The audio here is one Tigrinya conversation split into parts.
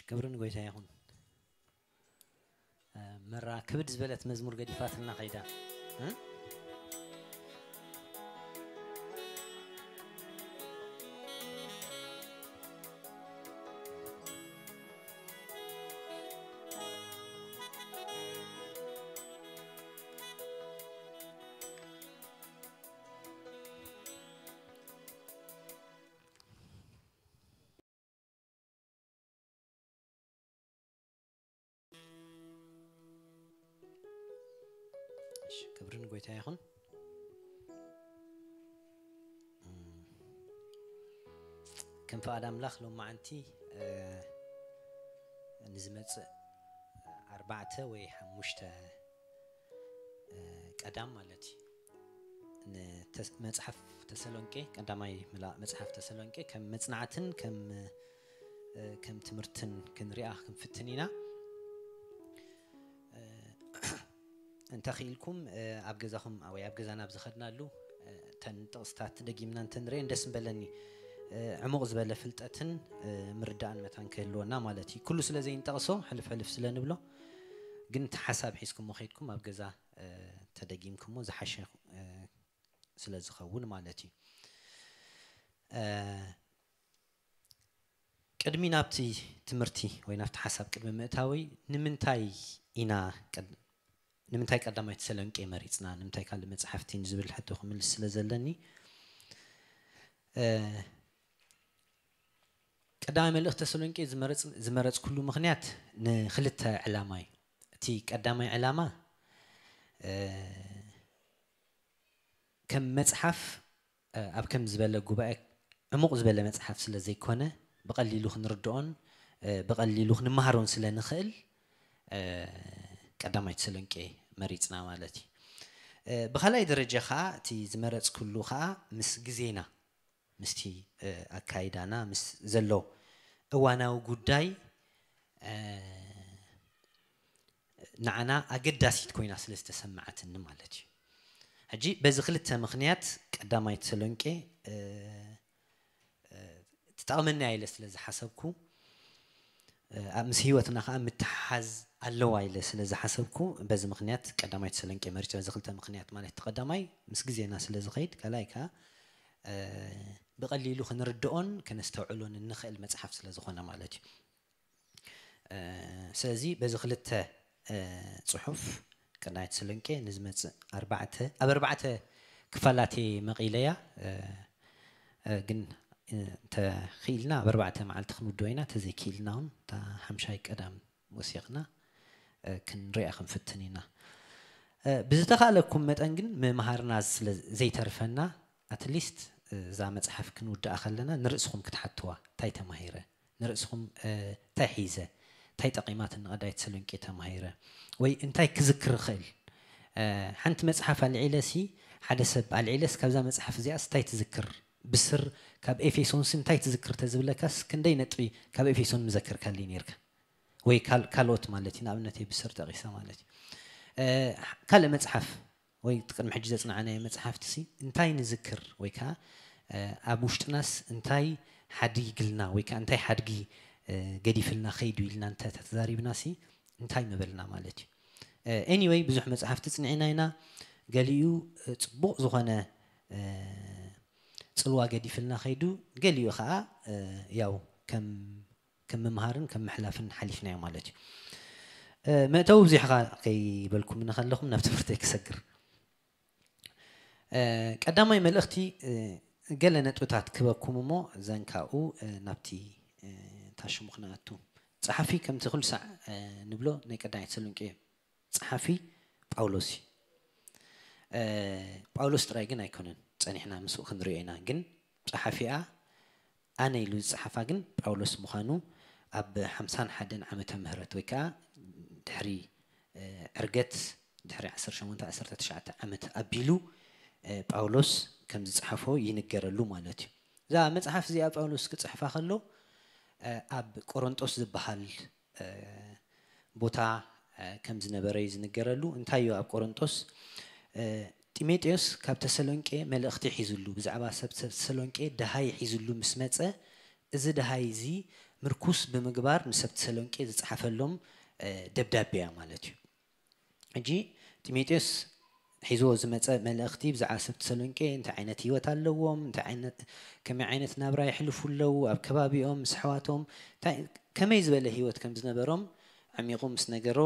ክብሪ ንጎይታ ይኹን። መራ ክብድ ዝበለት መዝሙር ገዲፋትና ከይዳ። ክብሪ ንጎይታ ይኹን። ከም ፍቓድ ኣምላኽ ሎማዓንቲ ንዝመፅእ ኣርባዕተ ወይ ሓሙሽተ ቀዳም ማለት እዩ፣ መፅሓፍ ተሰሎንቄ፣ ቀዳማይ ምልኣእ መፅሓፍ ተሰሎንቄ ከም መፅናዕትን ከም ከም ትምህርትን ክንሪኣ ክንፍትን ኢና። እንተኽኢልኩም ኣብ ገዛኹም ወይ ኣብ ገዛና ኣብ ዝኸድናሉ እተን ጥቕስታት ደጊምና እንተንሪአን ደስ ምበለኒ። ዕሙቕ ዝበለ ፍልጠትን ምርዳእን መታን ክህልወና ማለት እዩ። ኩሉ ስለ ዘይንጠቕሶ ሕልፍ ሕልፍ ስለ ንብሎ፣ ግን እቲ ሓሳብ ሒዝኩሞ ከይድኩም ኣብ ገዛ ተደጊምኩሞ ዝሓሸ ስለ ዝኸውን ማለት እዩ። ቅድሚ ናብቲ ትምህርቲ ወይ ናብቲ ሓሳብ ቅድሚ ምእታወይ፣ ንምንታይ ኢና ቀድ-፣ ንምንታይ ቀዳማይ ተሰሎንቄ መሪጽና፣ ንምንታይ ካልእ መጽሓፍቲ ንዝብል ሕቶ ክምልስ ስለ ዘለኒ፣ እ፣ ቀዳማይ መልእኽቲ ተሰሎንቄ ዝመረጽ-፣ ዝመረጽኩሉ ምኽንያት ንኽልተ ዕላማ እዩ። እቲ ቀዳማይ ዕላማ፣ እ፣ ከም መጽሓፍ፣ እ፣ ኣብ ከም ዝበለ ጉባኤ ዕሙቕ ዝበለ መጽሓፍ ስለ ዘይኮነ፣ ብቐሊሉ ክንርድኦን፣ እ፣ ብቐሊሉ ክንመሃሮን ስለ ንኽእል፣ እ፣ ቀዳማይ ተሰሎንቄ መሪጽና ማለት እዩ። እ፣ ብኻልኣይ ደረጃ ኸኣ፣ እቲ ዝመረጽኩሉ ኸኣ ምስ ግዜና፣ ምስቲ፣ እ፣ ኣካይዳና፣ ምስ ዘሎ እዋናዊ ጉዳይ፣ እ፣ ንዓና ኣገዳሲት ኮይና ስለ ዝተሰማዓትኒ ማለት እዩ። ሕጂ በዚ ክልተ ምኽንያት ቀዳማይ ተሰሎንቄ፣ እ፣ እ፣ ትጠቕመና ኢለ ስለ ዝሓሰብኩ፣ እ፣ ኣብ ምስ ህይወትና ኸኣ ምትሓዝ ኣለዋ ኢለ ስለ ዝሓሰብኩ፣ በዚ ምኽንያት ቀዳማይ ተሰሎንቄ መሪጸ። በዚ ክልተ ምኽንያት ማለት፣ እቲ ቀዳማይ ምስ ግዜና ስለ ዝኸይድ፣ ካልኣይ ከኣ፣ እ፣ ብቐሊሉ ክንርድኦን ከነስተውዕሎን እንኽእል መጽሓፍ ስለ ዝኾነ ማለት እዩ። እ፣ ስለዚ በዚ ክልተ፣ እ፣ ጽሑፍ ቀዳማይ ተሰሎንቄ ንዝመጽእ ኣርባዕተ፣ ኣብ ኣርባዕተ ክፋላት እየ መቒለያ፣ እ፣ እ፣ ግን፣ እ፣ እንተኽኢልና ኣብ ኣርባዕተ መዓልቲ ክንውድኦ ኢና፣ እንተዘይክኢልና እውን እታ ሓምሻይ ቀዳም ወሲኽና፣ እ፣ ክንሪኣ ክንፍትን ኢና። እ፣ ብዝተኻእለኩም መጠን ግን ምምሃርና ስለ ዘይተርፈና፣ ኣትሊስት እዛ መጽሓፍ ክንውድኣ ከለና ንርእስኹም ክትሓትዋ፣ እንታይ ተማሂረ? ንርእስኹም፣ እ፣ እንታይ ሒዘ? እንታይ ጠቒማትኒ ቀዳማይ ተሰሎንቄ ተማሂረ? ወይ እንታይ ክዝክር እኽእል? እ፣ ሓንቲ መጽሓፍ ኣልዒለሲ፣ ሓደ ሰብ ኣልዒለስ፣ ካብዛ መጽሓፍ እዚኣስ እንታይ ትዝክር? ብስር ካብ ኤፌሶንሲ እንታይ ትዝክር ተዝብለካስ፣ ክንደይ ነጥቢ ካብ ኤፌሶን ምዘከርካለይ ነይርካ? ወይ ካል-፣ ካልኦት ማለት እዩ፣ ንኣብነት እየ ብስር ጠቒሰ ማለት እዩ። እ፣ ካልእ መጽሓፍ ወይ እቲ ቅድሚ ሕጂ ዘጽናዕናዮ መጽሓፍቲ ሲ እንታይ ንዝክር ወይ ከኣ፣ እ፣ ኣብ ውሽጥናስ እንታይ ሓዲግልና ወይ ከኣ እንታይ ሓድጊ፣ እ፣ ገዲፍልና ከይዱ ኢልና እንተ ተዛሪብና ሲ እንታይ ምበልና ማለት እዩ። እ፣ ኤኒወይ ብዙሕ መጽሓፍቲ ጽኒዕና ኢና። ገሊኡ፣ እ፣ ጽቡቕ ዝኾነ፣ እ፣ ጽልዋ ገዲፍልና ከይዱ፣ ገሊኡ ከኣ፣ እ፣ ያው ከም ከም ምምሃርን ከም ምሕላፍን ሓሊፍናዮ ማለት እዩ። እ፣ መእተዊ ብዙሕኻ ከይበልኩም ንኸለኹም ናብ ትምህርተይ ክሰግር። እ፣ ቀዳማይ መልእኽቲ፣ እ፣ ገለ ነጥብታት ክበኩም እሞ ዘንካኡ፣ እ፣ ናብቲ፣ እ፣ ታሽሙ ክነኣቱ። ጸሓፊ ከምቲ ኩሉ ሳዕ፣ እ፣ ንብሎ ናይ ቀዳማይ ተሰሎንቄ ጸሓፊ ጳውሎስ እዩ። እ፣ ጳውሎስ ጥራይ ግን ኣይኮነን፣ ጸኒሕና ምስኡ ክንሪኦ ኢና። ግን ጸሓፊኣ ኣነ ኢሉ ዝጸሓፋ ግን ጳውሎስ ምዃኑ ኣብ ሓምሳን ሓደን ዓመተ ምህረት ወይ ከኣ ድሕሪ፣ እ፣ ዕርገት ድሕሪ ዓሰርተ ሸሞንተ ዓሰርተ ትሽዓተ ዓመት ኣቢሉ፣ እ፣ ጳውሎስ ከም ዝጸሓፎ ይንገረሉ ማለት እዩ። እዛ መጽሓፍ እዚኣ ጳውሎስ ክጽሕፋ ከሎ፣ እ፣ ኣብ ቆሮንጦስ ዝበሃል፣ እ፣ ቦታ፣ እ፣ ከም ዝነበረ እዩ ዝንገረሉ። እንታይ እዩ ኣብ ቆሮንጦስ? እ፣ ጢሞቴዎስ ካብ ተሰሎንቄ መልእኽቲ ሒዙሉ፣ ብዛዕባ ሰብ ተሰሎንቄ ደሃይ ሒዙሉ ምስ መጸ፣ እዚ ደሃይ እዚ ምርኩስ ብምግባር ንሰብ ተሰሎንቄ ዝጸሓፈሎም ደብዳቤ እያ ማለት እዩ። ሕጂ ጢሞቴዎስ ሒዝዎ ዝመጸ መልእኽቲ ብዛዕባ ሰብ ተሰሎንቄ እንታይ ዓይነት ህይወት ኣለዎም፣ እንታይ ዓይነት፣ ከመይ ዓይነት ናብራ የሕልፉ ኣለዉ፣ ኣብ ከባቢኦም ምስ ኣሕዋቶም እንታይ፣ ከመይ ዝበለ ህይወት ከም ዝነበሮም ዓሚቑ ምስ ነገሮ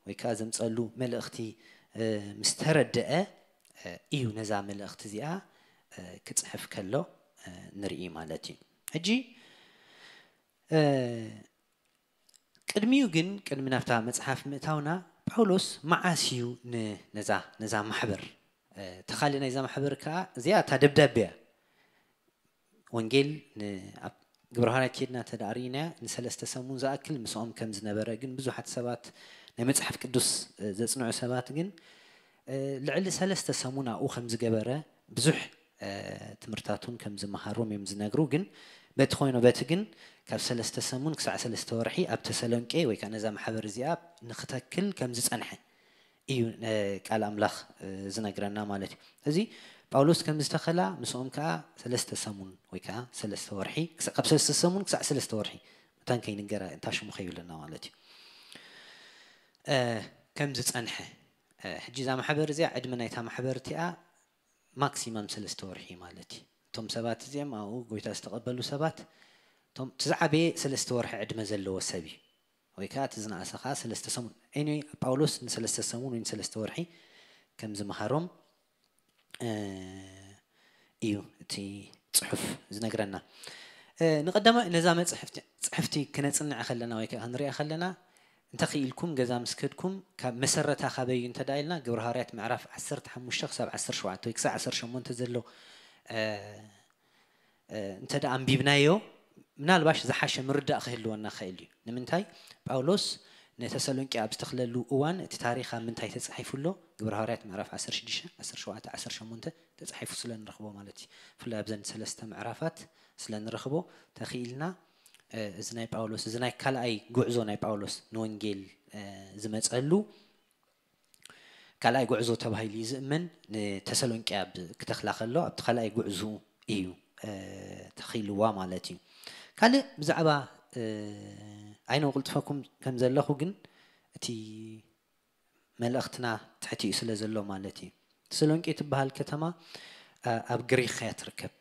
ወይ ከኣ ዘምጸሉ መልእኽቲ ምስ ተረድአ እዩ ነዛ መልእኽቲ እዚኣ ክጽሕፍ ከሎ ንርኢ ማለት እዩ። ሕጂ ቅድሚኡ ግን ቅድሚ ናብታ መጽሓፍ ምእታውና ጳውሎስ መዓስ እዩ ነዛ ነዛ ማሕበር ተኻሊ ናይዛ ማሕበር ከኣ እዚኣ እታ ደብዳቤ እያ። ወንጌል ኣብ ግብረ ሃዋርያት ኬድና ተዳሪና ንሰለስተ ሰሙን ዝኣክል ምስኦም ከም ዝነበረ ግን ብዙሓት ሰባት ናይ መጽሓፍ ቅዱስ ዘጽንዑ ሰባት ግን ልዕሊ ሰለስተ ሰሙን ኣብኡ ከም ዝገበረ ብዙሕ ትምህርታቱን ከም ዝመሃሮም እዮም ዝነግሩ። ግን በቲ ኮይኑ በቲ ግን ካብ ሰለስተ ሰሙን ክሳዕ ሰለስተ ወርሒ ኣብ ተሰሎንቄ ወይ ከዓ ነዛ ማሕበር እዚኣ ንክተክል ከም ዝፀንሐ እዩ ቃል ኣምላኽ ዝነግረና ማለት እዩ። እዚ ጳውሎስ ከም ዝተኸላ ምስኦም ከዓ ሰለስተ ሰሙን ወይ ከዓ ሰለስተ ወርሒ፣ ካብ ሰለስተ ሰሙን ክሳዕ ሰለስተ ወርሒ መታን ከይንገራ እንታ ሽሙ ከይብለና ማለት እዩ ከም ዝፀንሐ። ሕጂ እዛ ማሕበር እዚኣ ዕድመ ናይታ ማሕበር እቲኣ ማክሲመም ሰለስተ ወርሒ ማለት እዩ። እቶም ሰባት እዚኦም ኣብኡ ጎይታ ዝተቐበሉ ሰባት እቶም እቲ ዝዓበየ ሰለስተ ወርሒ ዕድመ ዘለዎ ሰብ እዩ። ወይ ከዓ እቲ ዝነኣሰ ከዓ ሰለስተ ሰሙን። ኤኒወይ ጳውሎስ ንሰለስተ ሰሙን ወይ ንሰለስተ ወርሒ ከም ዝመሃሮም እዩ እቲ ፅሑፍ ዝነግረና። ንቀዳማይ ነዛ መፅሕፍቲ ክነፅንዕ ከለና ወይ ከዓ ክንሪኣ ከለና እንተኽኢልኩም ገዛ ምስ ከድኩም ካብ መሰረታ ካበይ እዩ እንተ ኢልና ግብረ ሃዋርያት ምዕራፍ ዓሰርተ ሓሙሽተ ክሳብ ዓሰርተ ሸውዓተ ወይ ክሳብ ዓሰርተ ሸሞንተ ዘሎ እንተ ደኣ ኣንቢብናዮ ምናልባሽ ዝሓሸ ምርዳእ ክህልወና ክእል እዩ። ንምንታይ ጳውሎስ ንተሰሎንቄ ኣብ ዝተኽለሉ እዋን እቲ ታሪኽ ኣብ ምንታይ ተጻሒፉ ኣሎ? ግብረ ሃዋርያት ምዕራፍ ዓሰርተ ሽዱሽተ፣ ዓሰርተ ሸውዓተ፣ ዓሰርተ ሸሞንተ ተጻሒፉ ስለ ንረኽቦ ማለት እዩ። ብፍላይ ኣብዘን ሰለስተ ምዕራፋት ስለ ንረኽቦ ተኽኢልና እዚ ናይ ጳውሎስ እዚ ናይ ካልኣይ ጉዕዞ ናይ ጳውሎስ ንወንጌል ዝመጸሉ ካልኣይ ጉዕዞ ተባሂሉ እዩ ዝእመን። ንተሰሎንቄ ኣብ ክተኽላ ከሎ ኣብቲ ካልኣይ ጉዕዞ እዩ ተኺልዋ ማለት እዩ። ካልእ ብዛዕባ ኣይነው ቅልጥፈኩም ከም ዘለኹ ግን እቲ መልእኽትና ትሕቲኡ ስለ ዘሎ ማለት እዩ። ተሰሎንቄ ትበሃል ከተማ ኣብ ግሪኽ እያ ትርከብ።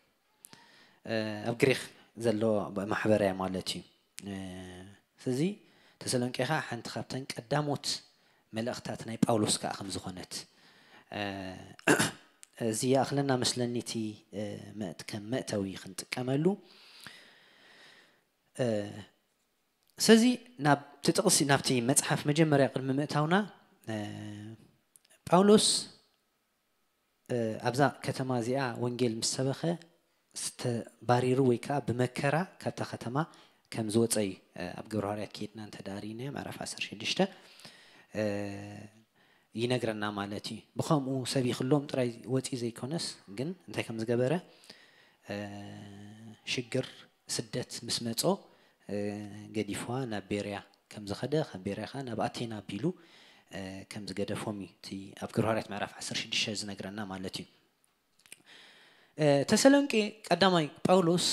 ኣብ ግሪኽ ዘሎ ማሕበር እያ ማለት እዩ። ስለዚ ተሰሎንቄ ከዓ ሓንቲ ካብተን ቀዳሞት መልእኽታት ናይ ጳውሎስ ከዓ ከም ዝኾነት እዚ ይኣኽለና መስለኒ እቲ ከም መእተዊ ክንጥቀመሉ። ስለዚ ናብቲ ጥቕሲ ናብቲ መፅሓፍ መጀመርያ ቅድሚ ምእታውና ጳውሎስ ኣብዛ ከተማ እዚኣ ወንጌል ምስ ሰበኸ ዝተባሪሩ ወይ ከዓ ብመከራ ካብታ ከተማ ከም ዝወፀ እዩ ኣብ ግብረ ሃዋርያት ከይድና እንተ ዳሪና ምዕራፍ ዓሰርተ ሽዱሽተ ይነግረና ማለት እዩ። ብኸምኡ ሰብ ይኽሎም ጥራይ ወፂኡ ዘይኮነስ ግን እንታይ ከም ዝገበረ ሽግር ስደት ምስ መፆ ገዲፍዋ ናብ ቤርያ ከም ዝኸደ ካብ ቤርያ ከዓ ናብ ኣቴና ኣቢሉ ከም ዝገደፎም እዩ እቲ ኣብ ግብረ ሃዋርያት ምዕራፍ ዓሰርተ ሽዱሽተ ዝነግረና ማለት እዩ። ተሰሎንቄ ቀዳማይ ጳውሎስ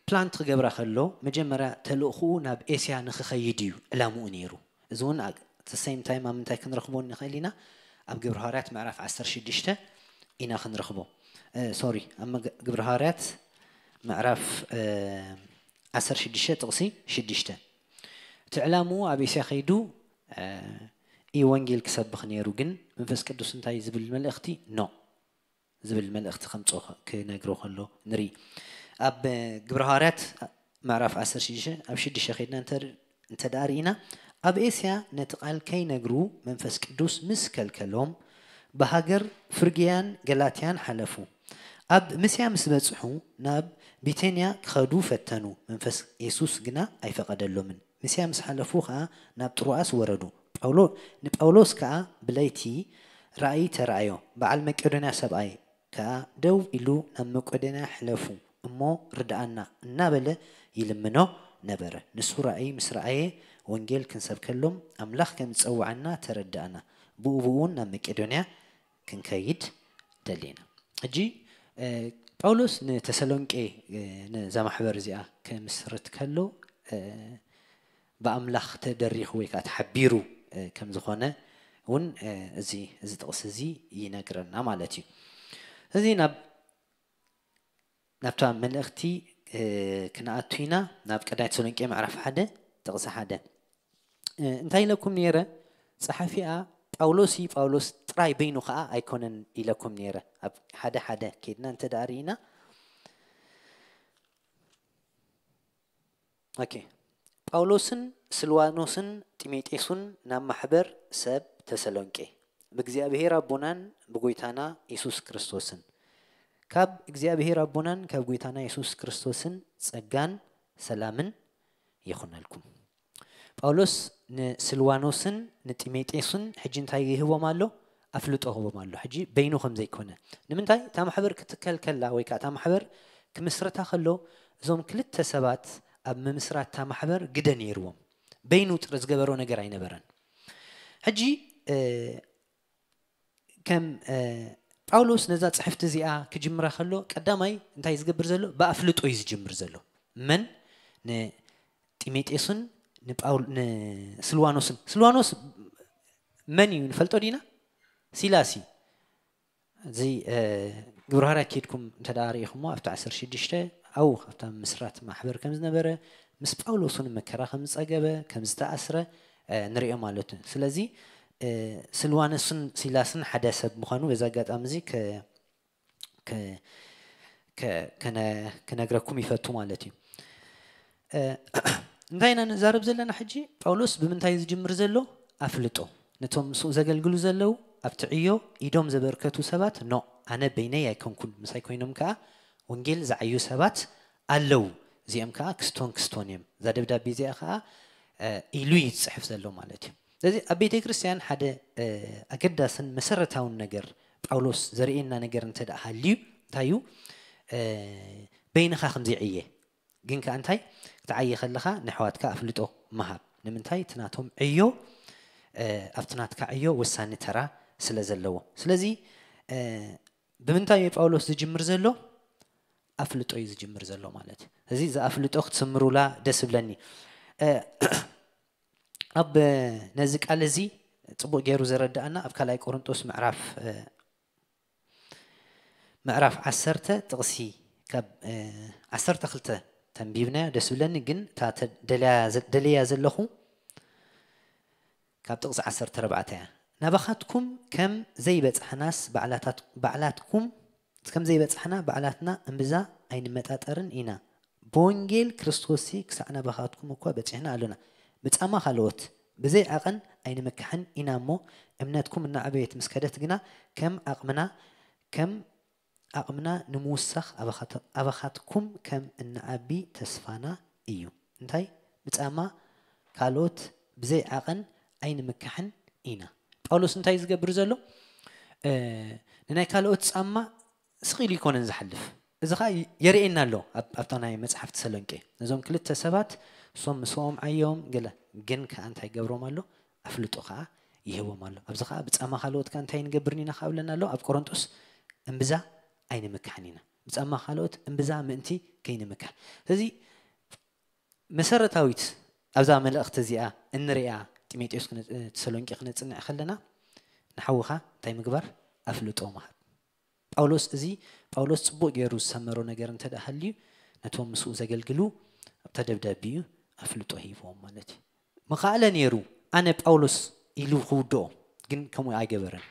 ፕላንት ክገብራ ከሎ መጀመርያ ተልእኽኡ ናብ ኤስያ ንክኸይድ እዩ ዕላምኡ ነይሩ። እዚ እውን ሴም ታይም ኣብ ምንታይ ክንረኽቦ ንኽእል ኢና? ኣብ ግብረ ሃዋርያት ምዕራፍ ዓሰርተ ሽዱሽተ ኢና ክንረኽቦ። ሶሪ ኣብ ግብረ ሃዋርያት ምዕራፍ ዓሰርተ ሽዱሽተ ጥቕሲ ሽዱሽተ እቲ ዕላምኡ ኣብ ኤስያ ከይዱ እዩ ወንጌል ክሰብኽ ነይሩ። ግን መንፈስ ቅዱስ እንታይ ዝብል መልእኽቲ ኖ ዝብል መልእኽቲ ከምፅኦ ክነግሮ ከሎ ንርኢ። ኣብ ግብረ ሃዋርያት ምዕራፍ ዓሰርተ ሽዱሽተ ኣብ ሽዱሽተ ከይድና እንተ ደኣ ርኢና ኣብ ኤስያ ነቲ ቃል ከይነግሩ መንፈስ ቅዱስ ምስ ከልከሎም ብሃገር ፍርግያን ገላትያን ሓለፉ። ኣብ ምስያ ምስ በጽሑ ናብ ቢቴንያ ክኸዱ ፈተኑ፣ መንፈስ የሱስ ግና ኣይፈቐደሎምን። ምስያ ምስ ሓለፉ ኸኣ ናብ ጥሮኣስ ወረዱ። ንጳውሎስ ከኣ ብለይቲ ራእይ ተራእዮ፣ በዓል መቄዶንያ ሰብኣይ ከኣ ደው ኢሉ ናብ መቄዶንያ ሕለፉ እሞ ርድኣና እናበለ ይልምኖ ነበረ። ንሱ ራእይ ምስ ረኣየ ወንጌል ክንሰብከሎም ኣምላኽ ከም ዝጸውዓና ተረዳእና። ብኡ ብኡ እውን ናብ መቄዶንያ ክንከይድ ደሊና። ሕጂ ጳውሎስ ንተሰሎንቄ ነዛ ማሕበር እዚኣ ክምስርት ከሎ ብኣምላኽ ተደሪኹ ወይ ከዓ ተሓቢሩ ከም ዝኾነ እውን እዚ እዚ ጥቕሲ እዚ ይነግረና ማለት እዩ። እዚ ናብ ናብታ መልእኽቲ ክንኣቱ ኢና። ናብ ቀዳይ ተሰሎንቄ ምዕራፍ ሓደ ጥቕሲ ሓደ እንታይ ኢለኩም ነይረ? ጸሓፊኣ ጳውሎስ እዩ፣ ጳውሎስ ጥራይ በይኑ ከዓ ኣይኮነን ኢለኩም ነይረ። ኣብ ሓደ ሓደ ከይድና እንተ ደኣ ርኢና፣ ኦኬ፣ ጳውሎስን ስልዋኖስን ጢሞቴዎስን ናብ ማሕበር ሰብ ተሰሎንቄ ብእግዚኣብሔር ኣቦናን ብጎይታና የሱስ ክርስቶስን ካብ እግዚኣብሔር ኣቦናን ካብ ጎይታና የሱስ ክርስቶስን ጸጋን ሰላምን ይኹነልኩም። ጳውሎስ ንስልዋኖስን ንጢሞቴዎስን ሕጂ እንታይ ይህቦም ኣሎ? ኣፍልጦ ህቦም ኣሎ። ሕጂ በይኑ ከም ዘይኮነ። ንምንታይ? እታ ማሕበር ክትከል ከላ ወይ ከዓ እታ ማሕበር ክምስረታ ከሎ እዞም ክልተ ሰባት ኣብ ምምስራት እታ ማሕበር ግደ ነይርዎም። በይኑ ጥረ ዝገበሮ ነገር ኣይነበረን። ሕጂ ከም ጳውሎስ ነዛ ጽሕፍቲ እዚኣ ክጅምራ ከሎ ቀዳማይ እንታይ ዝገብር ዘሎ? ብኣፍልጦ እዩ ዝጅምር ዘሎ። መን? ንጢሞቴዎስን ንስልዋኖስን። ስልዋኖስ መን እዩ ንፈልጦ ዲና? ሲላስ እዩ። እዚ ግብረ ሃዋርያ ኬድኩም እንተ ደኣ ርኢኹሞ ኣብቲ ዓሰርተ ሽዱሽተ ኣብኡ ካብታ ምስራት ማሕበር ከም ዝነበረ ምስ ጳውሎስ እውን መከራ ከም ዝጸገበ ከም ዝተኣስረ ንሪኦ ማለት እዩ። ስለዚ ስልዋኖስን ሲላስን ሓደ ሰብ ምዃኑ በዚ ኣጋጣሚ እዚ ክነግረኩም ይፈቱ ማለት እዩ። እንታይ ኢና ንዛረብ ዘለና ሕጂ? ጳውሎስ ብምንታይ ዝጅምር ዘሎ? ኣፍልጦ። ነቶም ምስኡ ዘገልግሉ ዘለዉ ኣብቲ ዕዮ ኢዶም ዘበርከቱ ሰባት፣ ኖ፣ ኣነ በይነይ ኣይኮንኩን፣ ምሳይ ኮይኖም ከኣ ወንጌል ዝዓዩ ሰባት ኣለዉ፣ እዚኦም ከኣ ክስቶን ክስቶን እዮም። እዛ ደብዳቤ እዚኣ ከኣ ኢሉ እዩ ዝጽሕፍ ዘሎ ማለት እዩ። ስለዚ ኣብ ቤተ ክርስቲያን ሓደ ኣገዳስን መሰረታውን ነገር ጳውሎስ ዘርእየና ነገር እንተ ደኣ ሃልዩ እንታይ እዩ? በይንኻ ከም ዘይዕየ ግን ከኣ እንታይ ክትዓየ ከለኻ ንሕዋትካ ኣፍልጦ ምሃብ። ንምንታይ? እቲ ናቶም ዕዮ ኣብቲ ናትካ ዕዮ ወሳኒ ተራ ስለ ዘለዎ። ስለዚ ብምንታይ እዩ ጳውሎስ ዝጅምር ዘሎ? ኣፍልጦ እዩ ዝጅምር ዘሎ ማለት እዩ። እዚ ዝኣፍልጦ ክትስምሩላ ደስ ይብለኒ። ኣብ ነዚ ቃል እዚ ጽቡቕ ገይሩ ዘረድኣና ኣብ ካልኣይ ቆሮንጦስ ምዕራፍ ምዕራፍ ዓሰርተ ጥቕሲ ካብ ዓሰርተ ክልተ ተንቢብናዮ ደስ ይብለኒ፣ ግን እታ ደልያ ዘለኹ ካብ ጥቕሲ ዓሰርተ ኣርባዕተ እያ። ናባኻትኩም ከም ዘይበጻሕናስ ባዕላትኩም ከም ዘይበጻሕና ባዕላትና እምብዛ ኣይንመጣጠርን ኢና። ብወንጌል ክርስቶስሲ ክሳዕ ናባኻትኩም እኳ በጺሕና ኣሎና። ብጻማ ካልኦት ብዘይ ዓቐን ኣይንምካሕን ኢና እሞ፣ እምነትኩም እናዓበየት ምስ ከደት ግና፣ ከም ዓቕምና ከም ዓቕምና ንምውሳኽ ኣባኻትኩም ከም እንዓቢ ተስፋና እዩ። እንታይ? ብጻማ ካልኦት ብዘይ ዓቐን ኣይንምካሕን ኢና። ጳውሎስ እንታይ ዝገብር ዘሎ? ንናይ ካልኦት ጻማ ስቕ ኢሉ ይኮነን ዝሓልፍ። እዚ ኸዓ የርእየና ኣሎ ኣብታ ናይ መጽሓፍ ተሰሎንቄ። ነዞም ክልተ ሰባት እሶም ምስኦም ዓዮም ገለ ግን ከኣ እንታይ ይገብሮም ኣሎ? ኣፍልጦ ኸዓ ይህቦም ኣሎ። ኣብዚ ኸዓ ብጻማ ካልኦት ከ እንታይ ንገብርን ኢና ከብለና ኣሎ ኣብ ቆሮንጦስ? እምብዛ ኣይንምካሕን ኢና። ብጻማ ካልኦት እምብዛ ምእንቲ ከይንምካሕ። ስለዚ መሰረታዊት ኣብዛ መልእኽቲ እዚኣ እንሪኣ ጢሞቴዎስ ተሰሎንቄ ክነጽንዕ ከለና ንሓውኻ እንታይ ምግባር? ኣፍልጦ ምሃብ። ጳውሎስ እዚ ጳውሎስ ጽቡቕ ገይሩ ዝሰመሮ ነገር እንተ ደኣ ሃልዩ ነቶም ምስኡ ዘገልግሉ ኣብታ ደብዳቤኡ ኣፍልጦ ሂብዎም ማለት እዩ። ምኻኣለ ነይሩ ኣነ ጳውሎስ ኢሉ ክውድኦ፣ ግን ከምኡ ኣይገበረን።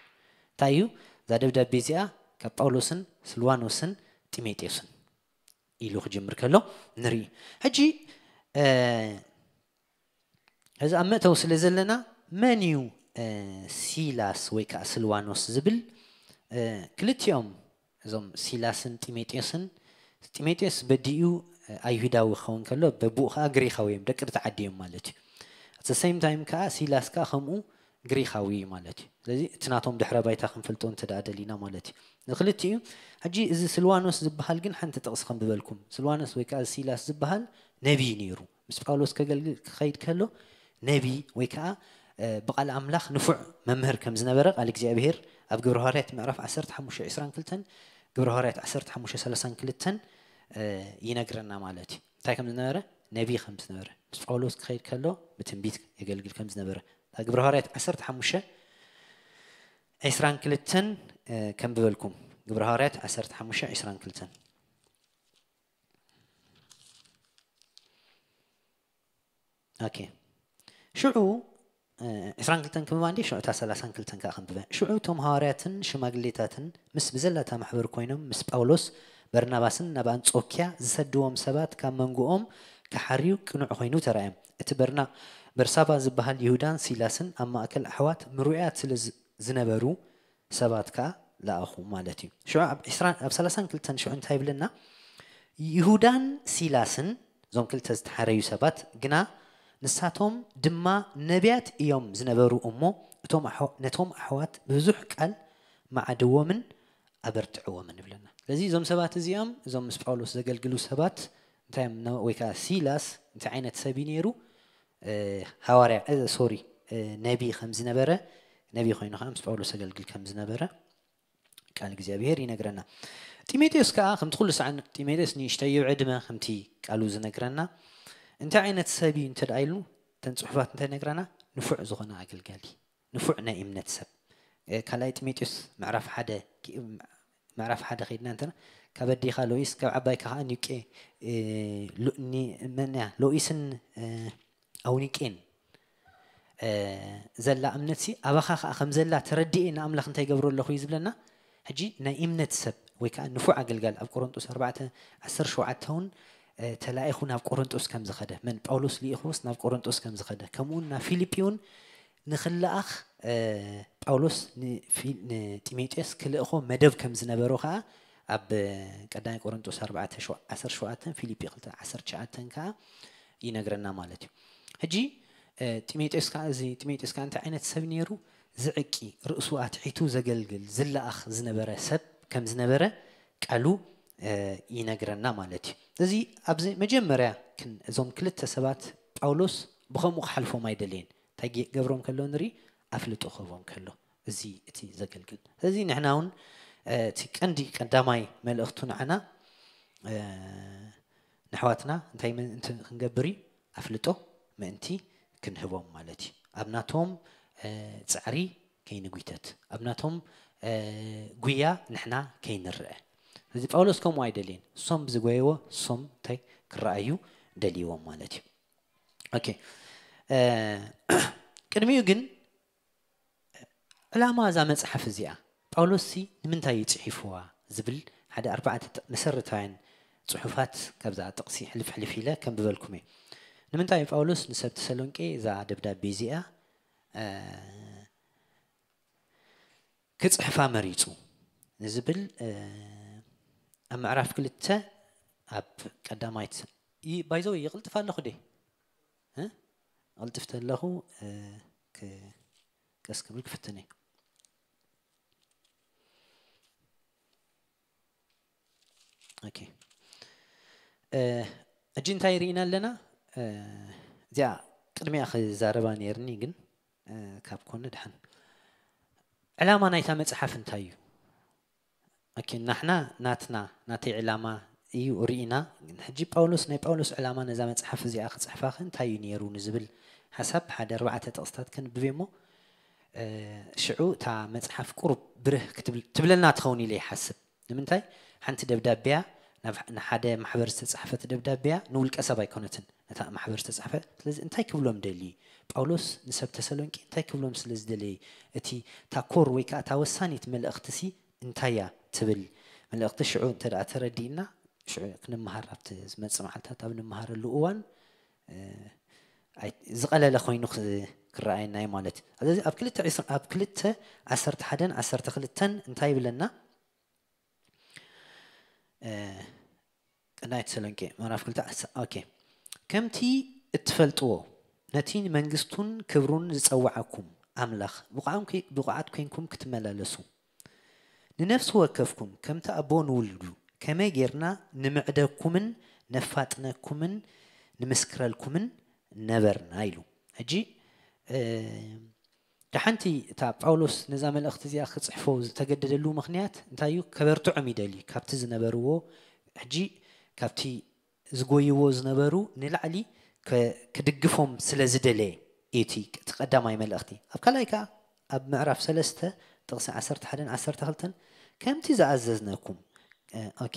እንታይ እዩ? እዛ ደብዳቤ እዚኣ ካብ ጳውሎስን ስልዋኖስን ጢሞቴዎስን ኢሉ ክጅምር ከሎ ንርኢ። ሕጂ እዚ ኣብ መእተዊ ስለ ዘለና መን እዩ ሲላስ ወይ ከዓ ስልዋኖስ ዝብል? ክልቲኦም እዞም ሲላስን ጢሞቴዎስን፣ ጢሞቴዎስ በዲኡ ኣይሁዳዊ ክኸውን ከሎ በቡኡ ከዓ ግሪኻዊ እዮም፣ ደቂ ርትዓዲ እዮም ማለት እዩ። ኣት ሰይም ታይም ከዓ ሲላስ ከዓ ከምኡ ግሪኻዊ እዩ ማለት እዩ። ስለዚ እቲ ናቶም ድሕረ ባይታ ክንፈልጦ እንተ ደኣ ደሊና ማለት እዩ። ንክልቲኡ ሕጂ እዚ ስልዋኖስ ዝበሃል ግን ሓንቲ ጥቕሲ ከንብበልኩም። ስልዋኖስ ወይ ከዓ ሲላስ ዝበሃል ነቢይ ነይሩ። ምስ ጳውሎስ ከገልግል ክኸይድ ከሎ ነቢይ ወይ ከዓ ብቓል ኣምላኽ ንፉዕ መምህር ከም ዝነበረ ቃል እግዚኣብሔር ኣብ ግብረ ሃዋርያት ምዕራፍ ዓሰርተ ሓሙሽተ ዕስራን ክልተን ግብረ ሃዋርያት ዓሰርተ ሓሙሽተ ሰላሳን ክልተን ይነግረና ማለት እዩ። እንታይ ከም ዝነበረ፣ ነቢ ከም ዝነበረ፣ ምስ ጳውሎስ ክኸይድ ከሎ ብትንቢት የገልግል ከም ዝነበረ። ግብረ ሃዋርያት ዓሰርተ ሓሙሽተ ዕስራን ክልተን ከም ብበልኩም፣ ግብረ ሃዋርያት ዓሰርተ ሓሙሽተ ዕስራን ክልተን። ኦኬ። ሽዑ ዕስራን ክልተን ክምባ እንዲ ሽዑ እታ ሰላሳን ክልተን ከዓ ክንብበ። ሽዑ እቶም ሃዋርያትን ሽማግሌታትን ምስ ብዘላታ ማሕበር ኮይኖም ምስ ጳውሎስ በርናባስን ናብ ኣንጾኪያ ዝሰድዎም ሰባት ካብ መንጎኦም ክሓርዩ ቅኑዕ ኮይኑ ተራእዮም። እቲ በርና በርሳባ ዝበሃል ይሁዳን ሲላስን ኣብ ማእከል ኣሕዋት ምሩያት ስለ ዝነበሩ ሰባት ከዓ ለኣኹ ማለት እዩ። ሽዑ ኣብ ዕስራን ኣብ ሰላሳን ክልተን ሽዑ እንታይ ይብለና? ይሁዳን ሲላስን፣ እዞም ክልተ ዝተሓረዩ ሰባት ግና፣ ንሳቶም ድማ ነቢያት እዮም ዝነበሩ እሞ፣ እቶም ኣሕዋ- ነቶም ኣሕዋት ብብዙሕ ቃል መዓድዎምን ኣበርትዕዎምን ይብለና። ስለዚ እዞም ሰባት እዚኦም፣ እዞም ምስ ጳውሎስ ዘገልግሉ ሰባት እንታይ እዮም? ነ- ወይ ከዓ ሲላስ እንታይ ዓይነት ሰብ እዩ ነይሩ? ሃዋርያ ሶሪ ነቢ ከም ዝነበረ፣ ነቢ ኮይኑ ከዓ ምስ ጳውሎስ ዘገልግል ከም ዝነበረ ቃል እግዚኣብሔር ይነግረና። ጢሞቴዎስ ከዓ ከምቲ ኩሉ ሰዓን ጢሞቴዎስ ንእሽተዩ ዕድመ ከምቲ ቃሉ ዝነግረና፣ እንታይ ዓይነት ሰብ እዩ እንተ ደኣ ኢሉ፣ እተን ጽሑፋት እንታይ ነግረና? ንፉዕ ዝኾነ ኣገልጋሊ፣ ንፉዕ ናይ እምነት ሰብ። ካልኣይ ጢሞቴዎስ ምዕራፍ ሓደ ምዕራፍ ሓደ ከይድና እንተና፣ ካብ ኣዴኻ ሎኢስ ካብ ዓባይካ ከዓ ኒቄ መን እያ? ሎኢስን ኣውኒቄን ዘላ እምነት ሲ ኣባኻ ከዓ ከም ዘላ ተረድኤ ንኣምላኽ እንታይ ገብሮ ኣለኹ እዩ ዝብለና። ሕጂ ናይ እምነት ሰብ ወይ ከዓ ንፉዕ ኣገልጋል ኣብ ቆሮንጦስ ኣርባዕተ ዓሰርተ ሸውዓተ እውን ተላኢኹ ናብ ቆሮንጦስ ከም ዝኸደ፣ መን ጳውሎስ ልኢኹስ ናብ ቆሮንጦስ ከም ዝኸደ፣ ከምኡ እውን ናብ ፊልጲ እውን ንኽለኣኽ ጳውሎስ ንጢሞቴዎስ ክልእኾ መደብ ከም ዝነበሮ ከዓ ኣብ ቀዳማይ ቆሮንጦስ ኣርባዕተ ዓሰርተ ሸውዓተ፣ ፊልጲ ክልተ ዓሰርተ ትሽዓተ ከዓ ይነግረና ማለት እዩ። ሕጂ ጢሞቴዎስ ከዓ፣ እዚ ጢሞቴዎስ ከዓ እንታይ ዓይነት ሰብ ነይሩ? ዝዕቂ፣ ርእሱ ኣትሒቱ ዘገልግል፣ ዝለኣኽ ዝነበረ ሰብ ከም ዝነበረ ቃሉ ይነግረና ማለት እዩ። እዚ ኣብዚ መጀመርያ እዞም ክልተ ሰባት ጳውሎስ ብኸምኡ ክሓልፎም ኣይደለየን። እንታይ ገብሮም ከሎ ንርኢ፣ ኣፍልጦ ክህቦም ከሎ፣ እዚ እቲ ዘገልግል። ስለዚ ንሕና እውን እቲ ቀንዲ ቀዳማይ መልእኽቱ ንዓና ንኣሕዋትና እንታይ ምእንቲ ክንገብር እዩ? ኣፍልጦ ምእንቲ ክንህቦም ማለት እዩ። ኣብ ናቶም ፃዕሪ ከይንጉተት፣ ኣብ ናቶም ጉያ ንሕና ከይንረአ። ስለዚ ጳውሎስ ከምኡ ኣይደልየን። እሶም ብዝጎየዎ እሶም እንታይ ክረኣዩ ደልይዎም ማለት እዩ። ኦኬ። ቅድሚኡ ግን ዕላማ እዛ መፅሓፍ እዚኣ፣ ጳውሎስ ሲ ንምንታይ እዩ ፅሒፍዋ ዝብል ሓደ ኣርባዕተ መሰረታውያን ፅሑፋት ካብዛ ጥቕሲ ሕልፍ ሕልፍ ኢለ ከንብበልኩም እየ። ንምንታይ እዩ ጳውሎስ ንሰብ ተሰሎንቄ እዛ ደብዳቤ እዚኣ ክፅሕፋ መሪፁ ንዝብል ኣብ ምዕራፍ ክልተ ኣብ ቀዳማይት ባይዘው ይቕልጥፍ ኣለኹ ደ ይቕልጥፍ ተለኹ ቀስ ክብል ክፍትን እየ። ሕጂ እንታይ ርኢና ኣለና? እዚኣ ቅድሚያ ክዛረባ ነይርኒ ግን ካብ ኮነ ድሓን ዕላማ ናይታ መፅሓፍ እንታይ እዩ? ኦኬ፣ ናሕና ናትና ናተይ ዕላማ እዩ ርኢና። ግን ሕጂ ጳውሎስ ናይ ጳውሎስ ዕላማ ነዛ መፅሓፍ እዚኣ ክፅሕፋኸ እንታይ እዩ ነይሩ ንዝብል ሓሳብ ሓደ ኣርባዕተ ጥቕስታት ከንብብ እሞ ሽዑ እታ መፅሓፍ ቁሩብ ብርህ ክትብል- ትብለና ትኸውን ኢለ ይሓስብ። ንምንታይ ሓንቲ ደብዳቤያ ናብ ንሓደ ማሕበር ዝተፃሕፈት ደብዳቤያ ንውልቀ ሰብ ኣይኮነትን ነታ ማሕበር ዝተፃሕፈ። ስለዚ እንታይ ክብሎም ደሊ ጳውሎስ ንሰብ ተሰሎንቄ እንታይ ክብሎም ስለ ዝደለየ እቲ ታኮር ወይ ከዓ እታ ወሳኒት መልእኽቲ ሲ እንታይ እያ ትብል መልእኽቲ ሽዑ እንተ ደኣ ተረዲእና ሽዑ ክንመሃር ኣብቲ ዝመፅእ መዓልታት ኣብ ንመሃረሉ እዋን ዝቐለለ ኮይኑ ክረኣየና እዩ ማለት እዩ። ስለዚ ኣብ ክልተ ዓሰርተ ሓደን ዓሰርተ ክልተን እንታይ ይብለና? ቀዳማይ ተሰሎንቄ ምዕራፍ ክልተ ዓሰርተ ኦኬ። ከምቲ እትፈልጥዎ ነቲ ንመንግስቱን ክብሩን ዝጸውዓኩም ኣምላኽ ብቑዓም- ብቑዓት ኮይንኩም ክትመላለሱ ንነፍሲ ወከፍኩም ከምቲ ኣቦ ንውሉዱ ከመይ ጌርና ንምዕደኩምን ነፋጥነኩምን ንምስክረልኩምን ነበርና ኢሉ። ሕጂ ደሓንቲ እታ ጳውሎስ ነዛ መልእኽቲ እዚኣ ክጽሕፎ ዝተገደደሉ ምኽንያት እንታይ እዩ? ከበርትዖም ይደሊ። ካብቲ ዝነበርዎ፣ ሕጂ ካብቲ ዝጎይዎ ዝነበሩ ንላዕሊ ከ-፣ ክድግፎም ስለ ዝደለየ እዩ እቲ፣ እቲ ቀዳማይ መልእኽቲ። ኣብ ካልኣይ ከኣ ኣብ ምዕራፍ ሰለስተ ጥቕሲ ዓሰርተ ሓደን ዓሰርተ ክልተን ከምቲ ዝኣዘዝነኩም፣ እ፣ ኦኬ።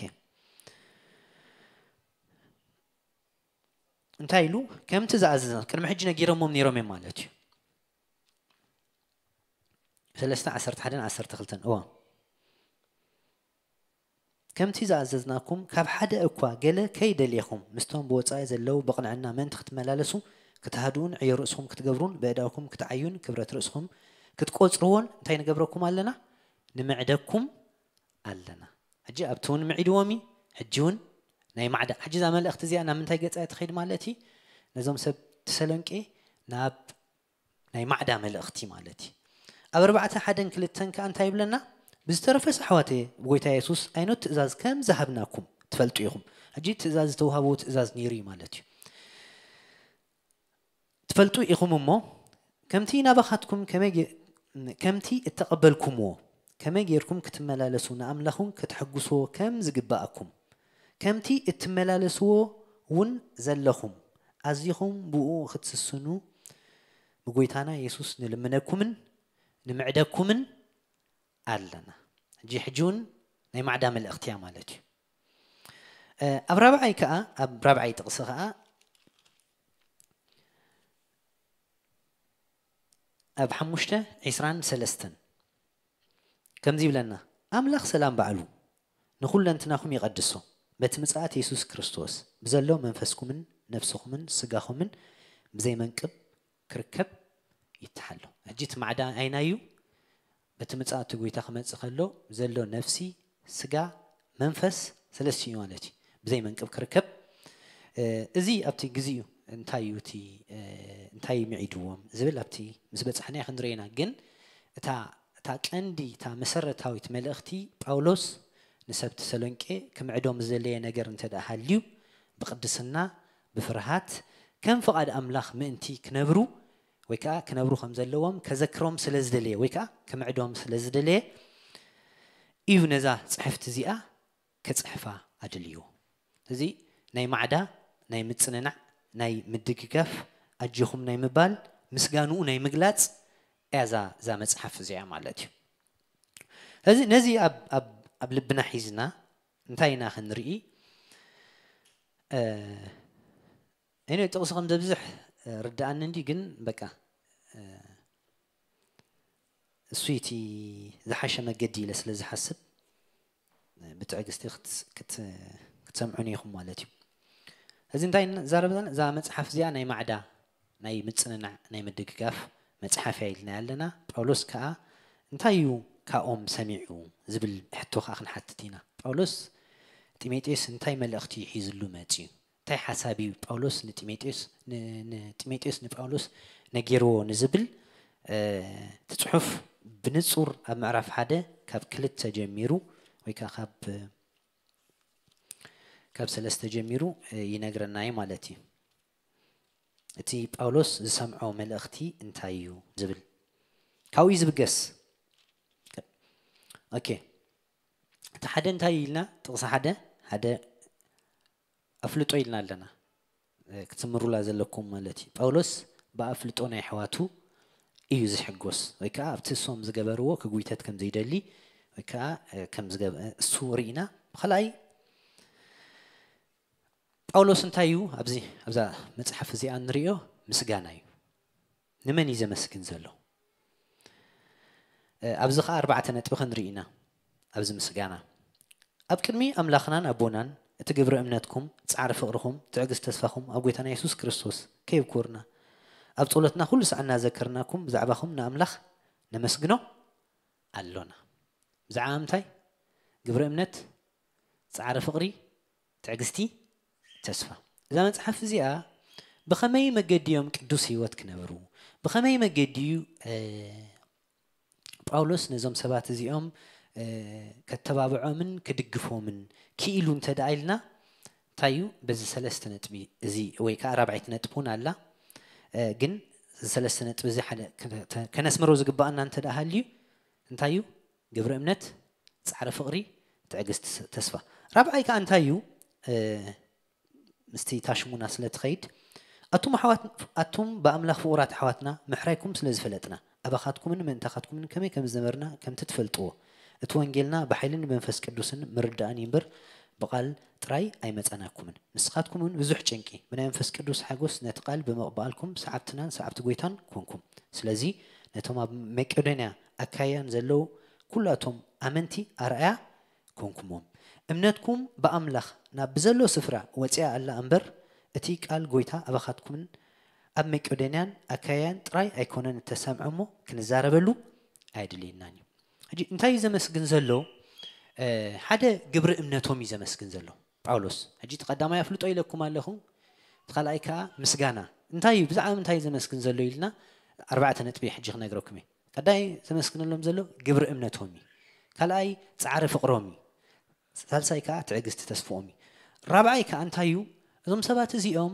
እንታይ ኢሉ? ከምቲ ዝኣዘዝና ቅድሚ ሕጂ ነጊሮሞም ነይሮም እዮም ማለት እዩ። ሰለስተ ዓሰርተ ሓደን ዓሰርተ ክልተን፣ እዋ። ከምቲ ዝኣዘዝናኩም ካብ ሓደ እኳ ገለ ከይደልየኹም ምስቶም ብወጻኢ ዘለዉ ብቕንዕና ምእንቲ ክትመላለሱ ክትሃድኡን ዕዮ ርእስኹም ክትገብሩን ብእዳውኩም ክትዓዩን ክብረት ርእስኹም ክትቆጽርዎን እንታይ ንገብረኩም ኣለና? ንምዕደኩም ኣለና። ሕጂ ኣብቲ እውን ምዒድዎም እዩ። ሕጂ እውን ናይ ማዕዳ፣ ሕጂ እዛ መልእኽቲ እዚኣ ናብ ምንታይ ገጻ እያ ትኸይድ ማለት እዩ? ነዞም ሰብ ተሰሎንቄ ናብ ናይ ማዕዳ መልእኽቲ ማለት እዩ። ኣብ ኣርባዕተ ሓደን ክልተን ከኣ እንታይ ይብለና? ብዝተረፈስ ኣሕዋተየ ብጎይታ የሱስ ዓይነት ትእዛዝ ከም ዝሃብናኩም ትፈልጡ ኢኹም። ሕጂ ትእዛዝ ዝተውሃብዎ ትእዛዝ ነይሩ እዩ ማለት እዩ። ትፈልጡ ኢኹም እሞ ከምቲ ናባኻትኩም ከመይ ጌ-፣ ከምቲ እተቐበልኩምዎ ከመይ ጌርኩም ክትመላለሱ ንኣምላኽን ከተሐጉስዎ ከም ዝግብኣኩም ከምቲ እትመላለስዎ እውን ዘለኹም ኣዚኹም ብኡ ክትስስኑ ብጎይታና የሱስ ንልምነኩምን ንምዕደኩምን ኣለና። ሕጂ፣ ሕጂ እውን ናይ ማዕዳ መልእኽቲ እያ ማለት እዩ። እ፣ ኣብ ራብዓይ ከኣ፣ ኣብ ራብዓይ ጥቕሲ ከኣ፣ ኣብ ሓሙሽተ ዒስራን ሰለስተን ከምዚ ይብለና፣ ኣምላኽ ሰላም ባዕሉ ንኹለንትናኹም ይቐድሶ፣ በቲ ምጽኣት የሱስ ክርስቶስ ብዘሎ መንፈስኩምን ነፍስኹምን ስጋኹምን ብዘይ መንቅብ ክርከብ ይተሓሎ። ሕጂ እቲ ማዕዳ ኣይናዩ? በቲ ምጽኣት እቲ ጎይታ ክመጽእ ከሎ ዘሎ ነፍሲ፣ ስጋ፣ መንፈስ ሰለስቲኡ ማለት እዩ። ብዘይ መንቅብ ክርከብ። እ፣ እዚ ኣብቲ ግዜኡ እንታይ እዩ እቲ፣ እ፣ እንታይ ምዒድዎም ዝብል ኣብቲ ምስ በጻሕና ክንርኢ ኢና። ግን እታ፣ እታ ቀንዲ፣ እታ መሰረታዊት መልእኽቲ ጳውሎስ ንሰብ ተሰሎንቄ ክምዕዶም ዝደለየ ነገር እንተ ደኣ ሃልዩ፣ ብቕድስና፣ ብፍርሃት፣ ከም ፍቓድ ኣምላኽ ምእንቲ ክነብሩ፣ ወይ ከኣ ክነብሩ ከም ዘለዎም ከዘክሮም ስለ ዝደለየ፣ ወይ ከኣ ክምዕዶም ስለ ዝደለየ እዩ ነዛ ጽሕፍቲ እዚኣ ክጽሕፋ ኣድልይዎ። እዚ ናይ ማዕዳ፣ ናይ ምጽንናዕ፣ ናይ ምድግጋፍ፣ ኣጆኹም ናይ ምባል፣ ምስጋንኡ ናይ ምግላጽ እያ እዛ፣ እዛ መጽሓፍ እዚኣ ማለት እዩ። እዚ፣ ነዚ ኣብ፣ ኣብ፣ ኣብ ልብና ሒዝና እንታይ ኢና ክንርኢ? እ፣ እኔ ጥቕሲ ከም ዘብዝሕ፣ እ፣ ርድኣኒ እንዲ፣ ግን በቃ፣ እ፣ እሱ እቲ ዝሓሸ መገዲ ኢለ ስለ ዝሓስብ፣ እ፣ ብትዕግስቲ ክት-፣ ክት-፣ ክትሰምዑኒ ኢኹም ማለት እዩ። እዚ እንታይ ንዛረብ ዘለና? እዛ መጽሓፍ እዚኣ ናይ ማዕዳ፣ ናይ ምጽንናዕ፣ ናይ ምድግጋፍ መጽሓፍ እያ ኢልና ኣለና። ጳውሎስ ከኣ እንታይ እዩ ካብኦም ሰሚዑ ዝብል ሕቶ ከኣ ክንሓትት ኢና። ጳውሎስ ጢሞቴዎስ እንታይ መልእኽቲ እዩ ሒዝሉ መጺኡ? እንታይ ሓሳብ እዩ ጳውሎስ ንጢሞቴዎስ፣ ን-፣ ንጢሞቴዎስ ንጳውሎስ ነጊርዎ ንዝብል፣ እ፣ እቲ ጽሑፍ ብንጹር ኣብ ምዕራፍ ሓደ ካብ ክልተ ጀሚሩ ወይ ከኣ ካብ፣ ካብ ሰለስተ ጀሚሩ፣ እ፣ ይነግረና እዩ ማለት እዩ። እቲ ጳውሎስ ዝሰምዖ መልእኽቲ እንታይ እዩ ዝብል ካብኡ እዩ ዝብገስ። ኦኬ። እቲ ሓደ እንታይ ኢልና? ጥቕሲ ሓደ፣ ሓደ ኣፍልጦ ኢልና ኣለና። እ፣ ክትምሩላ ዘለኩም ማለት እዩ። ጳውሎስ ብኣፍልጦ ናይ ኣሕዋቱ እዩ ዝሕጎስ፣ ወይ ከኣ ኣብቲ እሶም ዝገበርዎ ክጉይተት ከም ዘይደሊ፣ ወይ ከኣ፣ እ፣ ከም ዝገብ-፣ እሱ ርኢና። ብኻልኣይ ጳውሎስ እንታይ እዩ ኣብዚ፣ ኣብዛ መጽሓፍ እዚኣ እንርእዮ? ምስጋና እዩ። ንመን እዩ ዘመስግን ዘሎ? እ፣ ኣብዚ ኸኣ ኣርባዕተ ነጥቢ ክንርኢ ኢና። ኣብዚ ምስጋና፣ ኣብ ቅድሚ ኣምላኽናን ኣቦናን እቲ ግብሪ እምነትኩም፣ ጻዕሪ ፍቕርኹም፣ ትዕግስቲ ተስፋኹም ኣብ ጎይታና የሱስ ክርስቶስ ከየብኩርና፣ ኣብ ጸሎትና ኩሉ ሰዓት እናዘከርናኩም ብዛዕባኹም ንኣምላኽ ነመስግኖ ኣሎና። ብዛዕባ ምንታይ? ግብሪ እምነት፣ ጻዕሪ ፍቕሪ፣ ትዕግስቲ፣ ተስፋ። እዛ መጽሓፍ እዚኣ ብኸመይ መገዲ እዮም ቅዱስ ህይወት ክነብሩ? ብኸመይ መገዲ እዩ፣ እ፣ ጳውሎስ ነዞም ሰባት እዚኦም፣ እ፣ ከተባብዖምን ክድግፎምን ክኢሉ እንተ ደኣ ኢልና፣ እንታይ እዩ? በዚ ሰለስተ ነጥቢ እዚ፣ ወይ ከኣ ራብዐይቲ ነጥቢ እውን ኣላ። እ፣ ግን እዚ ሰለስተ ነጥቢ እዚ ሓደ ከነስምሮ ዝግባኣና እንተ ደኣ ሃልዩ እንታይ እዩ? ግብሪ እምነት፣ ጻዕሪ ፍቕሪ፣ ትዕግስቲ ተስፋ። ራብዓይ ከኣ እንታይ እዩ? ምስቲ ታሽሙና ስለ ትኸይድ ኣቱም ኣሕዋት ኣቱም ብኣምላኽ ፍቑራት ኣሕዋትና ምሕራይኩም ስለ ዝፈለጥና ኣባኻትኩምን ምእንታኻትኩምን ከመይ ከም ዝነበርና ከምቲ ትፈልጥዎ እቲ ወንጌልና ብሓይልን ብመንፈስ ቅዱስን ምርዳእን እዩ እምበር ብቓል ጥራይ ኣይመጸናኩምን። ንስኻትኩም እውን ብዙሕ ጭንቂ ብናይ መንፈስ ቅዱስ ሓጎስ ነቲ ቃል ብምቕባልኩም ሰዓብትናን ሰዓብቲ ጎይታን ኮንኩም። ስለዚ ነቶም ኣብ መቄዶንያ ኣካያን ዘለዉ ኩላቶም ኣመንቲ ኣርኣያ ኮንኩሞም። እምነትኩም ብኣምላኽ ናብ ብዘሎ ስፍራ ወጺኣ ኣላ እምበር እቲ ቃል ጎይታ ኣባኻትኩምን ኣብ መቄዶንያን ኣካያን ጥራይ ኣይኮነን እተሰምዐ እሞ ክንዛረበሉ ኣይድልየናን እዩ። ሕጂ እንታይ እዩ ዘመስግን ዘሎ? ሓደ ግብሪ እምነቶም እዩ ዘመስግን ዘሎ ጳውሎስ። ሕጂ እቲ ቀዳማይ ኣፍልጦ ኢለኩም ኣለኹ፣ እቲ ካልኣይ ከዓ ምስጋና። እንታይ እዩ ብዛዕባ እንታይ ዘመስግን ዘሎ ኢልና ኣርባዕተ ነጥቢ ሕጂ ክነግረኩም እየ። ቀዳይ ዘመስግነሎም ዘሎ ግብሪ እምነቶም እዩ። ካልኣይ ፃዕሪ ፍቕሮም እዩ። ሳልሳይ ከዓ ትዕግስቲ ተስፍኦም እዩ። ራብዓይ ከዓ እንታይ እዩ? እዞም ሰባት እዚኦም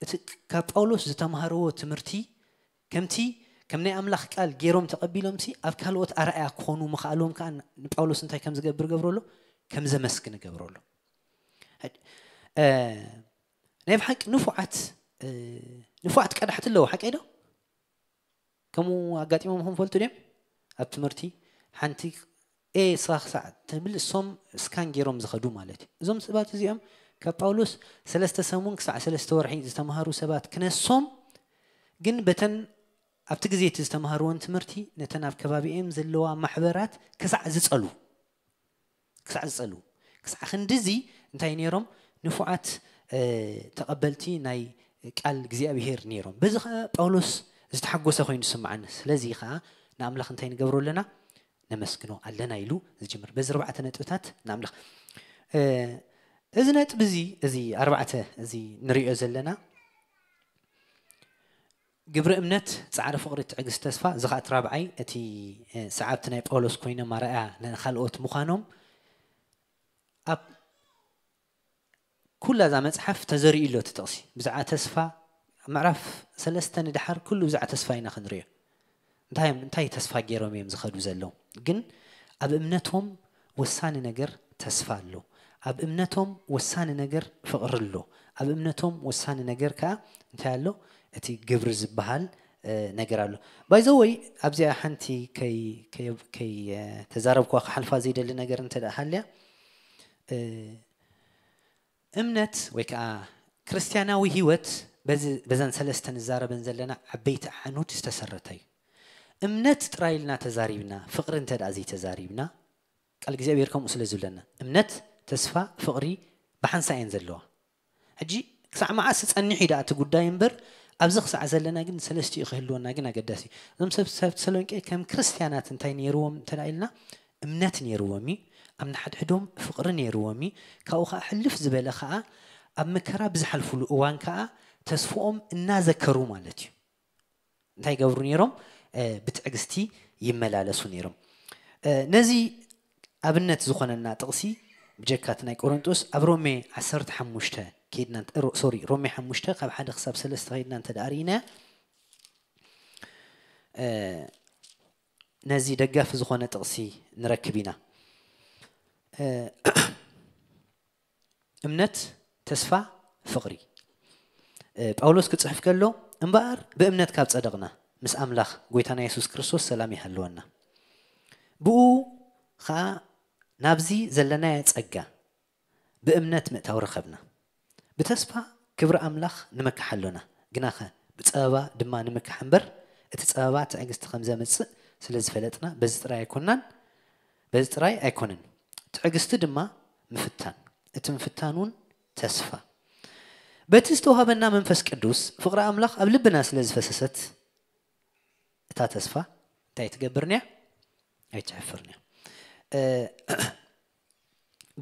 እቲ ካብ ጳውሎስ ዝተምሃርዎ ትምህርቲ ከምቲ ከም ናይ ኣምላኽ ቃል ገይሮም ተቐቢሎምሲ ኣብ ካልኦት ኣርኣያ ክኾኑ ምኽኣሎም ከዓ ንጳውሎስ እንታይ ከም ዝገብር ገብረሎ? ከም ዘመስግን ገብረሎ። ናይ ብሓቂ ንፉዓት ንፉዓት ቀዳሕቲ ኣለዉ፣ ሓቀይ ዶ? ከምኡ ኣጋጢሞም ኹም ፈልጡ ድም? ኣብ ትምህርቲ ሓንቲ ኤ ስኻ ክሳዕ ትብል እሶም ስካን ገይሮም ዝኸዱ ማለት እዩ። እዞም ሰባት እዚኦም ካብ ጳውሎስ ሰለስተ ሰሙን ክሳዕ ሰለስተ ወርሒ ዝተምሃሩ ሰባት ክነሶም ግን በተን ኣብቲ ግዜ እቲ ዝተምሃርዎን ትምህርቲ ነተን ኣብ ከባቢኦም ዘለዋ ማሕበራት ክሳዕ ዝጸሉ ክሳዕ ዝጸሉ ክሳዕ ክንድዚ እንታይ ነይሮም ንፉዓት ተቐበልቲ ናይ ቃል እግዚኣብሄር ነይሮም። በዚ ኸዓ ጳውሎስ ዝተሓጎሰ ኮይኑ ዝስምዓኒ። ስለዚ ኸዓ ንኣምላኽ እንታይ ንገብሮ ኣለና? ነመስግኖ ኣለና ኢሉ ዝጅምር። በዚ ኣርባዕተ ነጥብታት ንኣምላኽ እዚ ነጥቢ እዚ እዚ ኣርባዕተ እዚ ንሪኦ ዘለና ግብሪ እምነት፣ ጻዕሪ ፍቕሪ፣ ትዕግስቲ ተስፋ፣ እዚ ኸዓ እቲ ራብዓይ፣ እቲ ሰዓብቲ ናይ ጳውሎስ ኮይኖም ኣርኣያ ንኻልኦት ምዃኖም ኣብ ኩላ እዛ መጽሓፍ ተዘሪኡ ኣሎ እቲ ጥቕሲ። ብዛዕባ ተስፋ ምዕራፍ ሰለስተ ንድሓር ኩሉ ብዛዕባ ተስፋ ኢና ክንሪኦ። እንታይ እንታይ ተስፋ ገይሮም እዮም ዝኸዱ ዘለዉ? ግን ኣብ እምነቶም ወሳኒ ነገር ተስፋ ኣሎ። ኣብ እምነቶም ወሳኒ ነገር ፍቕሪ ኣሎ። ኣብ እምነቶም ወሳኒ ነገር ከዓ እንታይ ኣሎ? እቲ ግብሪ ዝበሃል ነገር ኣሎ። ባይዘወይ ኣብዚኣ ሓንቲ ከይተዛረብኳ ክሓልፋ ዘይደሊ ነገር እንተ ደኣ ሃልያ እምነት ወይ ከዓ ክርስትያናዊ ህይወት በዘን ሰለስተ ንዛረበን ዘለና ዓበይቲ ኣዕኑድ ዝተሰረተ እዩ። እምነት ጥራይ ኢልና ተዛሪብና ፍቕሪ እንተ ደኣ ዘይተዛሪብና ቃል እግዚኣብሔር ከምኡ ስለ ዝብለና እምነት፣ ተስፋ፣ ፍቕሪ ብሓንሳ እየን ዘለዋ። ሕጂ ክሳዕ መዓስ ጸኒሑ እዩ ደኣ እቲ ጉዳይ እምበር ኣብዚ ክሳዕ ዘለና ግን ሰለስቲኡ ክህልወና ግን ኣገዳሲ እዩ። እዞም ሰብ ሰብ ተሰሎንቄ ከም ክርስትያናት እንታይ ነይርዎም እንተ ኢልና እምነት ነይርዎም እዩ። ኣብ ንሓድሕዶም ፍቕሪ ነይርዎም እዩ። ካብኡ ከዓ ሕልፍ ዝበለ ከዓ ኣብ መከራ ብዝሓልፍሉ እዋን ከዓ ተስፍኦም እናዘከሩ ማለት እዩ። እንታይ ይገብሩ ነይሮም? ብትዕግስቲ ይመላለሱ ነይሮም። ነዚ ኣብነት ዝኾነና ጥቕሲ ብጀካቲ ናይ ቆሮንጦስ ኣብ ሮሜ ዓሰርተ ሓሙሽተ ከይድና ሶሪ ሮሜ ሓሙሽተ ካብ ሓደ ክሳብ ሰለስተ ከይድና እንተ ደኣ ርኢና ነዚ ደጋፊ ዝኾነ ጥቕሲ ንረክብ ኢና። እምነት፣ ተስፋ፣ ፍቕሪ። ጳውሎስ ክጽሕፍ ከሎ እምበኣር ብእምነት ካብ ጸደቕና ምስ ኣምላኽ ጎይታና የሱስ ክርስቶስ ሰላም ይሃልወና። ብኡ ኸኣ ናብዚ ዘለናዮ ጸጋ ብእምነት ምእታው ረኸብና። ብተስፋ ክብሪ ኣምላኽ ንምካሕ ኣሎና፣ ግናኸ ብጸበባ ድማ ንምካሕ እምበር እቲ ጸበባ ትዕግስቲ ከም ዘምጽእ ስለ ዝፈለጥና በዚ ጥራይ ኣይኮናን በዚ ጥራይ ኣይኮነን። ትዕግስቲ ድማ ምፍታን፣ እቲ ምፍታን እውን ተስፋ። በቲ ዝተዋህበና መንፈስ ቅዱስ ፍቕሪ ኣምላኽ ኣብ ልብና ስለ ዝፈሰሰት እታ ተስፋ እንታይ ትገብርንያ? ኣይትሕፍርንያ።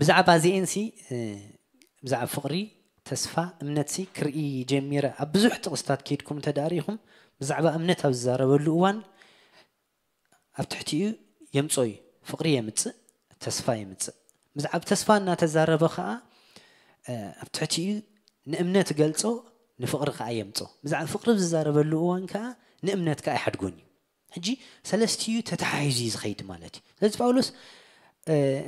ብዛዕባ እዚኤንሲ ብዛዕባ ፍቕሪ፣ ተስፋ፣ እምነትሲ ክርኢ ጀሚረ ኣብ ብዙሕ ጥቕስታት ከይድኩም እንተ ደኣ ርኢኹም ብዛዕባ እምነት ኣብ ዝዛረበሉ እዋን ኣብ ትሕቲኡ የምጾ እዩ። ፍቕሪ የምጽእ፣ ተስፋ የምጽእ። ብዛዕባ ተስፋ እናተዛረበ ኸዓ ኣብ ትሕቲኡ ንእምነት ገልጾ ንፍቕሪ ኸዓ የምጾ። ብዛዕባ ፍቕሪ ዝዛረበሉ እዋን ከኣ ንእምነትካ ኣይሓድጎን እዩ። ሕጂ ሰለስቲኡ ተተሓሒዙ እዩ ዝኸይድ ማለት እዩ። ስለዚ ጳውሎስ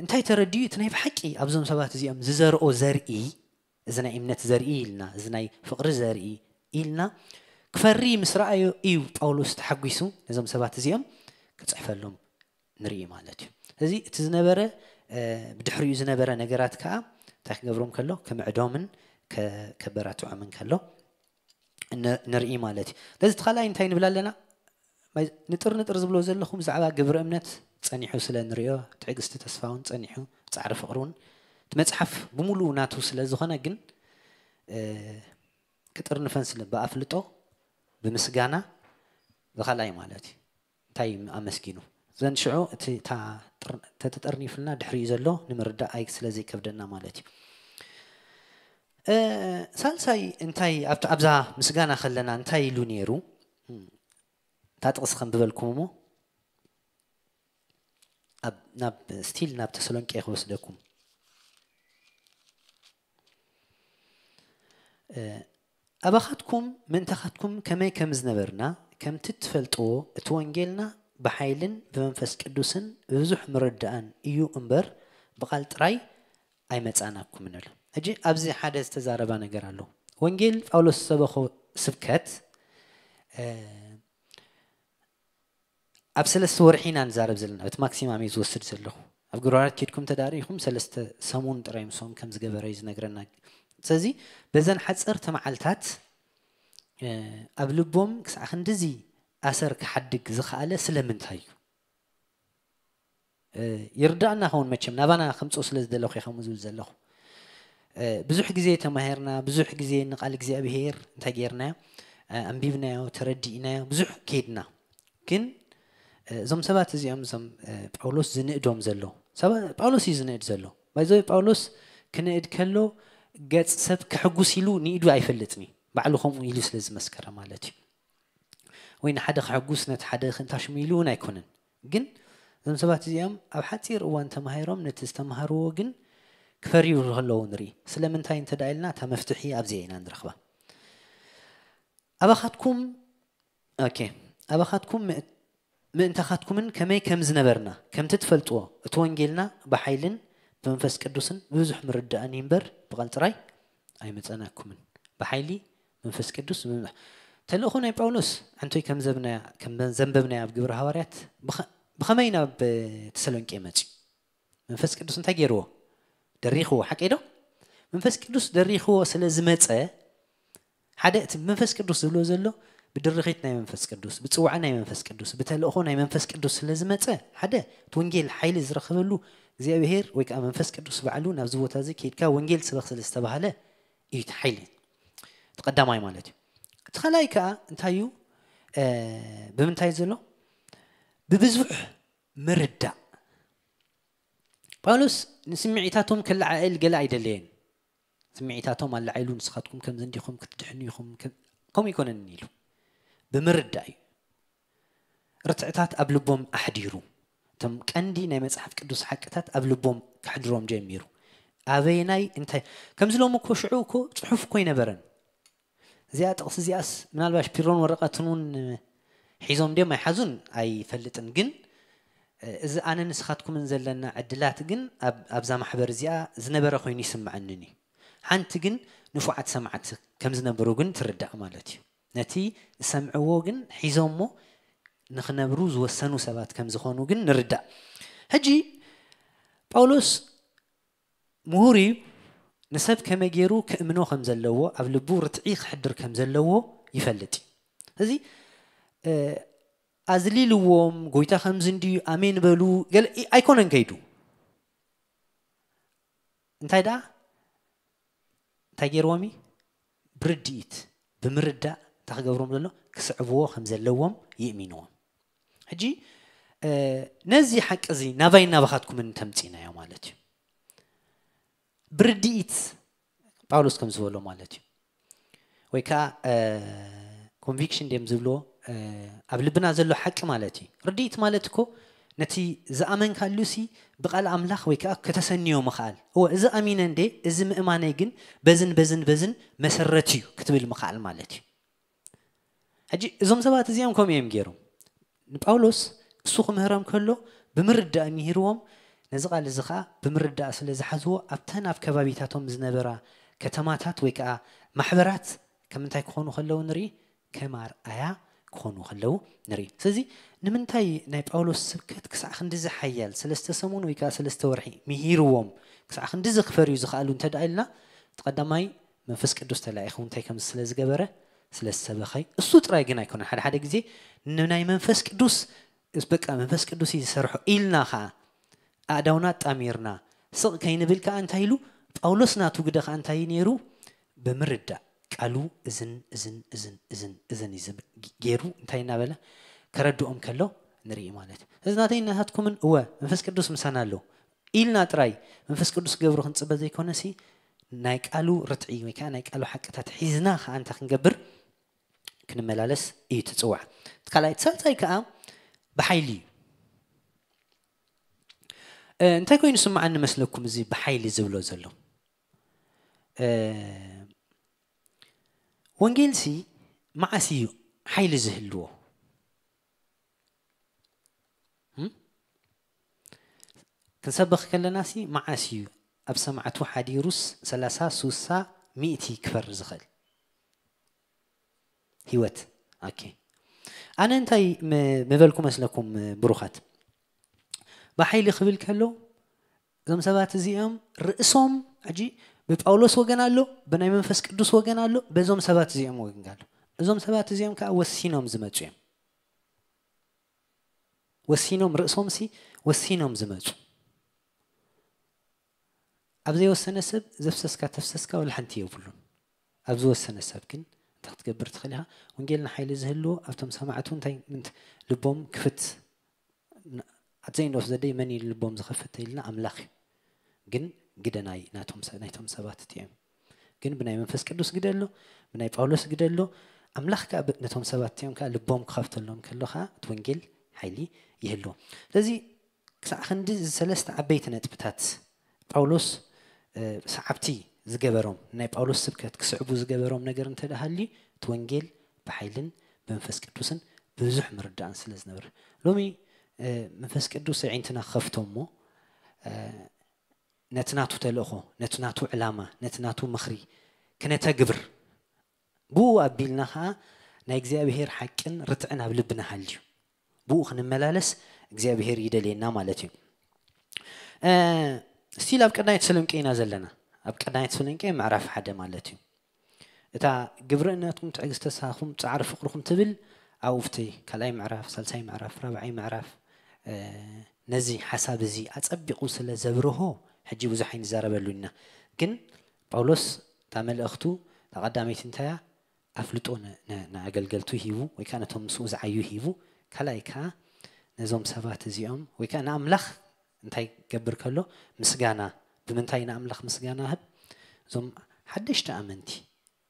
እንታይ ተረዲኡ? እቲ ናይ ብሓቂ ኣብዞም ሰባት እዚኦም ዝዘርኦ ዘርኢ፣ እዚ ናይ እምነት ዘርኢ ኢልና፣ እዚ ናይ ፍቕሪ ዘርኢ ኢልና ክፈሪ ምስ ረኣዮ እዩ ጳውሎስ ተሓጒሱ ነዞም ሰባት እዚኦም ክፅሕፈሎም ንርኢ ማለት እዩ። እዚ እቲ ዝነበረ ብድሕሪኡ ዝነበረ ነገራት ከዓ እንታይ ክገብሮም ከሎ፣ ክምዕዶምን ከበራትዖምን ከሎ ንርኢ ማለት እዩ። ስለዚ እቲ ካልኣይ እንታይ ንብል ኣለና? ንጥር ንጥር ዝብሎ ዘለኹ ብዛዕባ ግብሪ እምነት ጸኒሑ ስለ ንሪኦ፣ ትዕግስቲ ተስፋ እውን ጸኒሑ፣ ጻዕሪ ፍቕሪ እውን እቲ መጽሓፍ ብምሉኡ ናቱ ስለ ዝኾነ፣ ግን ክጥርንፈን ስለ ብኣፍልጦ ብምስጋና ብኻልኣይ ማለት እዩ። እንታይ ኣመስጊኑ? ዘን ሽዑ እቲ ተተጠርኒፍልና ድሕሪኡ ዘሎ ንምርዳእ ኣይ ስለ ዘይከብደና ማለት እዩ። ሳልሳይ እንታይ ኣብዛ ምስጋና ከለና እንታይ ኢሉ ነይሩ? እታ ጥቕሲ ከንብበልኩም እሞ ናብ ስቲል ናብ ተሰሎንቄ ክወስደኩም። ኣባኻትኩም ምእንታኻትኩም ከመይ ከም ዝነበርና ከምቲ እትፈልጥዎ፣ እቲ ወንጌልና ብሓይልን ብመንፈስ ቅዱስን ብብዙሕ ምርዳእን እዩ እምበር ብቓል ጥራይ ኣይመጻናኩምን ኣሎ። ሕጂ ኣብዚ ሓደ ዝተዛረባ ነገር ኣሎ። ወንጌል ጳውሎስ ዝሰበኾ ስብከት ኣብ ሰለስተ ወርሒ ኢና ንዛረብ ዘለና። እቲ ማክሲማም እዩ ዝወስድ ዘለኹ። ኣብ ግብረ ሃዋርያት ኬድኩም ተዳሪኹም ሰለስተ ሰሙን ጥራይ ምስኦም ከም ዝገበረ እዩ ዝነግረና። ስለዚ በዘን ሓፀርቲ መዓልታት ኣብ ልቦም ክሳዕ ክንድዚ ኣሰር ክሓድግ ዝኸኣለ ስለምንታይ እዩ? ይርዳእና ኸውን መቸም ናባና ከምፅኡ ስለ ዝደለኹ ከምኡ ዝብል ዘለኹ። ብዙሕ ግዜ ተማሂርና፣ ብዙሕ ግዜ ንቃል እግዚኣብሄር እንታይ ጌርናዮ? ኣንቢብናዮ፣ ተረዲእናዮ፣ ብዙሕ ከይድና። ግን እዞም ሰባት እዚኦም እዞም ጳውሎስ ዝንእዶም ዘሎ ጳውሎስ እዩ ዝንእድ ዘሎ። ባይዘ ጳውሎስ ክንእድ ከሎ ገጽ ሰብ ክሕጉስ ኢሉ ንኢዱ ኣይፈልጥን እዩ። ባዕሉ ከምኡ ኢሉ ስለ ዝመስከረ ማለት እዩ። ወይ ንሓደ ክሕጉስ ነቲ ሓደ ክንታሽሙ ኢሉ እውን ኣይኮነን። ግን እዞም ሰባት እዚኦም ኣብ ሓፂር እዋን ተማሂሮም ነቲ ዝተምሃርዎ ግን ክፈርዩ ከለዉ ንርኢ። ስለምንታይ እንተ ደኣ ኢልና እታ መፍትሒ ኣብዚኣ ኢና ንረኽባ። ኣባኻትኩም ኦኬ ኣባኻትኩም ምእንታኻትኩምን ከመይ ከም ዝነበርና ከምቲ ትፈልጥዎ እቲ ወንጌልና ብሓይልን ብመንፈስ ቅዱስን ብብዙሕ ምርዳእን እዩ እምበር ብቓል ጥራይ ኣይመጸናኩምን። ብሓይሊ መንፈስ ቅዱስ ተልእኾ ናይ ጳውሎስ ኣንቶይ ከም ዘንበብናያ ኣብ ግብሪ ሃዋርያት ብኸመይ ናብ ተሰሎንቄ መፅዩ? መንፈስ ቅዱስ እንታይ ገይርዎ? ደሪኽዎ። ሓቀይ ዶ? መንፈስ ቅዱስ ደሪኽዎ ስለ ዝመፀ ሓደ እቲ መንፈስ ቅዱስ ዝብሎ ዘሎ ብድርኺት ናይ መንፈስ ቅዱስ፣ ብፅዋዕ ናይ መንፈስ ቅዱስ፣ ብተልእኾ ናይ መንፈስ ቅዱስ ስለ ዝመፀ ሓደ እቲ ወንጌል ሓይሊ ዝረኸበሉ እግዚኣብሄር ወይ ከዓ መንፈስ ቅዱስ ባዕሉ ናብዚ ቦታ እዚ ከይድካ ወንጌል ስበኽ ስለ ዝተባህለ እዩ እቲ ሓይሊ። እቲ ቀዳማይ ማለት እዩ። እቲ ካልኣይ ከዓ እንታይ እዩ? ብምንታይ ዘሎ? ብብዙሕ ምርዳእ። ጳውሎስ ንስምዒታቶም ከለዓዕል ገለ ኣይደለየን። ስምዒታቶም ኣለዓዒሉ ንስኻትኩም ከምዚ እንዲኹም ክትድሕኑ ኢኹም ከምኡ ይኮነን ኢሉ ብምርዳእ እዩ። ርትዕታት ኣብ ልቦም ኣሕዲሩ። እቶም ቀንዲ ናይ መጽሓፍ ቅዱስ ሓቅታት ኣብ ልቦም ከሕድሮም ጀሚሩ። ኣበየናይ እንታይ ከምዚ ሎም እኮ ሽዑ እኮ ጽሑፍ እኮ ኣይነበረን። እዚኣ ጥቕሲ እዚኣስ ምናልባሽ ፒሮን ወረቐትን እውን ሒዞም ድዮም ኣይሓዙን ኣይፈልጥን። ግን እዚ ኣነ ንስኻትኩምን ዘለና ዕድላት ግን ኣብዛ ማሕበር እዚኣ ዝነበረ ኮይኑ ይስምዐንን እዩ። ሓንቲ ግን ንፉዓት ሰማዕቲ ከም ዝነበሩ ግን ትርዳእ ማለት እዩ። ነቲ ዝሰምዕዎ ግን ሒዞሞ ንኽነብሩ ዝወሰኑ ሰባት ከም ዝኾኑ ግን ንርዳእ። ሕጂ ጳውሎስ ምሁር እዩ። ንሰብ ከመይ ገይሩ ክእምኖ ከም ዘለዎ ኣብ ልቡ ርትዒ ክሕድር ከም ዘለዎ ይፈልጥ እዩ። እዚ ኣዝሊልዎም ጎይታ ከምዚ እንድዩ ኣሜን በሉ ኣይኮነን ከይዱ። እንታይ ደኣ እንታይ ገይርዎም እዩ? ብርድኢት ብምርዳእ እንታይ ክገብሮም ዘሎ ክስዕብዎ ከም ዘለዎም ይእሚንዎም። ሕጂ ነዚ ሓቂ እዚ ናባይ ናባኻትኩም እንተምፂናዮ ማለት እዩ። ብርድኢት ጳውሎስ ከም ዝበሎ ማለት እዩ። ወይ ከዓ ኮንቪክሽን ድም ዝብልዎ ኣብ ልብና ዘሎ ሓቂ ማለት እዩ። ርድኢት ማለት እኮ ነቲ ዝኣመንካሉ ሲ ብቃል ኣምላኽ ወይ ከዓ ከተሰንዮ ምኽኣል። እወ እዚ ኣሚነ እንዴ፣ እዚ ምእማነይ ግን በዝን በዝን በዝን መሰረት እዩ ክትብል ምኽኣል ማለት እዩ። ሕጂ እዞም ሰባት እዚኦም ከምኡ እዮም ገይሮም። ንጳውሎስ እሱ ክምህሮም ከሎ ብምርዳእ ምሂርዎም፣ ነዚ ቃል እዚ ኸዓ ብምርዳእ ስለ ዝሓዝዎ፣ ኣብተን ኣብ ከባቢታቶም ዝነበራ ከተማታት ወይ ከዓ ማሕበራት ከም እንታይ ክኾኑ ከለዉ ንርኢ? ከም ኣርኣያ ክኾኑ ከለዉ ንርኢ። ስለዚ ንምንታይ ናይ ጳውሎስ ስብከት ክሳዕ ክንድዚ ሓያል፣ ሰለስተ ሰሙን ወይ ከዓ ሰለስተ ወርሒ ምሂርዎም፣ ክሳዕ ክንድዚ ክፈርዩ ዝኸኣሉ እንተ ደኣ ኢልና፣ እቲ ቀዳማይ መንፈስ ቅዱስ ተላኢኹ እንታይ ከም ስለ ዝገበረ፣ ስለ ዝሰበኸ፣ እሱ ጥራይ ግን ኣይኮነን። ሓደ ሓደ ግዜ ንናይ መንፈስ ቅዱስ፣ በቃ መንፈስ ቅዱስ እዩ ዝሰርሖ ኢልና ኸዓ ኣእዳውና ኣጣሚርና ስቕ ከይንብል ከኣ እንታይ ኢሉ? ጳውሎስ ናቱ ግደ ከኣ እንታይ እዩ ነይሩ? ብምርዳእ ቃሉ እዝን እዝን እዝን እዝን እዝን እዩ ዝብ- ገይሩ እንታይ እናበለ ከረድኦም ከሎ ንርኢ ማለት እዩ። እዚ ናተይ ናታትኩምን እወ መንፈስ ቅዱስ ምሳና ኣሎ ኢልና ጥራይ መንፈስ ቅዱስ ክገብሮ ክንጽበ ዘይኮነሲ ናይ ቃሉ ርትዒ ወይ ከዓ ናይ ቃሉ ሓቅታት ሒዝና ከኣ እንታይ ክንገብር ክንመላለስ እዩ ትጽዋዕ። እቲ ካልኣይ እቲ ሳልሳይ ከኣ ብሓይሊ እዩ። እ፣ እንታይ ኮይኑ ስምዓኒ መስለኩም እዚ ብሓይሊ ዝብሎ ዘሎ? እ፣ ወንጌልሲ መዓስ እዩ ሓይሊ ዝህልዎ? እም? ክንሰብኽ ከለናሲ መዓስ እዩ ኣብ ሰማዕቱ ሓዲሩስ ሰላሳ፣ ሱሳ፣ ሚእቲ ክፈሪ ዝኽእል? ህይወት። ኦኬ። ኣነ እንታይ ም- ምበልኩ መስለኩም ብሩኻት? ብሓይሊ ክብል ከሎ እዞም ሰባት እዚኦም ርእሶም ሕጂ ብጳውሎስ ወገን ኣሎ፣ ብናይ መንፈስ ቅዱስ ወገን ኣሎ፣ በዞም ሰባት እዚኦም ወገን ኣሎ። እዞም ሰባት እዚኦም ከዓ ወሲኖም ዝመፁ እዮም። ወሲኖም ርእሶምሲ ወሲኖም ዝመፁ። ኣብ ዘይወሰነ ሰብ ዘፍሰስካ ተፍሰስካ ወላ ሓንቲ የብሉን። ኣብ ዝወሰነ ሰብ ግን እንታይ ክትገብር ትኽእል ኢኻ? ወንጌል ንሓይሊ ዝህልዎ ኣብቶም ሰማዕቱ እንታይ ምንት ልቦም ክፍት ን- at the end of the day መን እዩ ልቦም ዝኸፍት ኢልና ኣምላኽ እዩ። ግን ግደ ናይ ናቶም ሰ- ናይቶም ሰባት እቲኦም ግን ብናይ መንፈስ ቅዱስ ግደ ኣሎ፣ ብናይ ጳውሎስ ግደ ኣሎ። ኣምላኽ ከዓ ብ- ነቶም ሰባት እቲኦም ከዓ ልቦም ክኸፍተሎም ከሎ ከዓ እቲ ወንጌል ሓይሊ ይህልዎም። ስለዚ ክሳዕ ክንዲ እዚ ሰለስተ ዓበይቲ ነጥብታት ጳውሎስ እ፣ ሰዓብቲ ዝገበሮም ናይ ጳውሎስ ስብከት ክስዕቡ ዝገበሮም ነገር እንተ ደኣ ሃልዩ እቲ ወንጌል ብሓይልን ብመንፈስ ቅዱስን ብዙሕ ምርዳእን ስለ ዝነብር ሎሚ እ፣ መንፈስ ቅዱስ ኣዒንትና ክኸፍቶ እሞ እ፣ ነቲ ናቱ ተልእኾ ነቲ ናቱ ዕላማ ነቲ ናቱ ምኽሪ ክነተግብር ብኡ ኣቢልና ኸዓ ናይ እግዚኣብሔር ሓቅን ርትዕን ኣብ ልብና ሃልዩ ብኡ ክንመላለስ እግዚኣብሔር ይደልየና ማለት እዩ። ስቲል ኣብ ቀዳማይ ተሰሎንቄ ኢና ዘለና። ኣብ ቀዳማይ ተሰሎንቄ ምዕራፍ ሓደ ማለት እዩ። እታ ግብሪ እምነትኩም ትዕግስቲ ተስፋኹም ጻዕሪ ፍቕርኹም ትብል ኣብኡ ኣብቲ ካልኣይ ምዕራፍ ሳልሳይ ምዕራፍ ራብዓይ ምዕራፍ ነዚ ሓሳብ እዚ ኣጸቢቑ ስለ ዘብርሆ ሕጂ ብዙሕ ኣይንዛረበሉ ኢና። ግን ጳውሎስ እታ መልእኽቱ እታ ቀዳመይቲ እንታይ እያ? ኣፍልጦ ንኣገልገልቱ ሂቡ ወይ ከዓ ነቶም ምስኡ ዝዓዩ ሂቡ ካልኣይ ከዓ ነዞም ሰባት እዚኦም ወይ ከዓ ንኣምላኽ እንታይ ገብር ከሎ ምስጋና ብምንታይ ንኣምላኽ ምስጋና ህብ እዞም ሓደሽቲ ኣመንቲ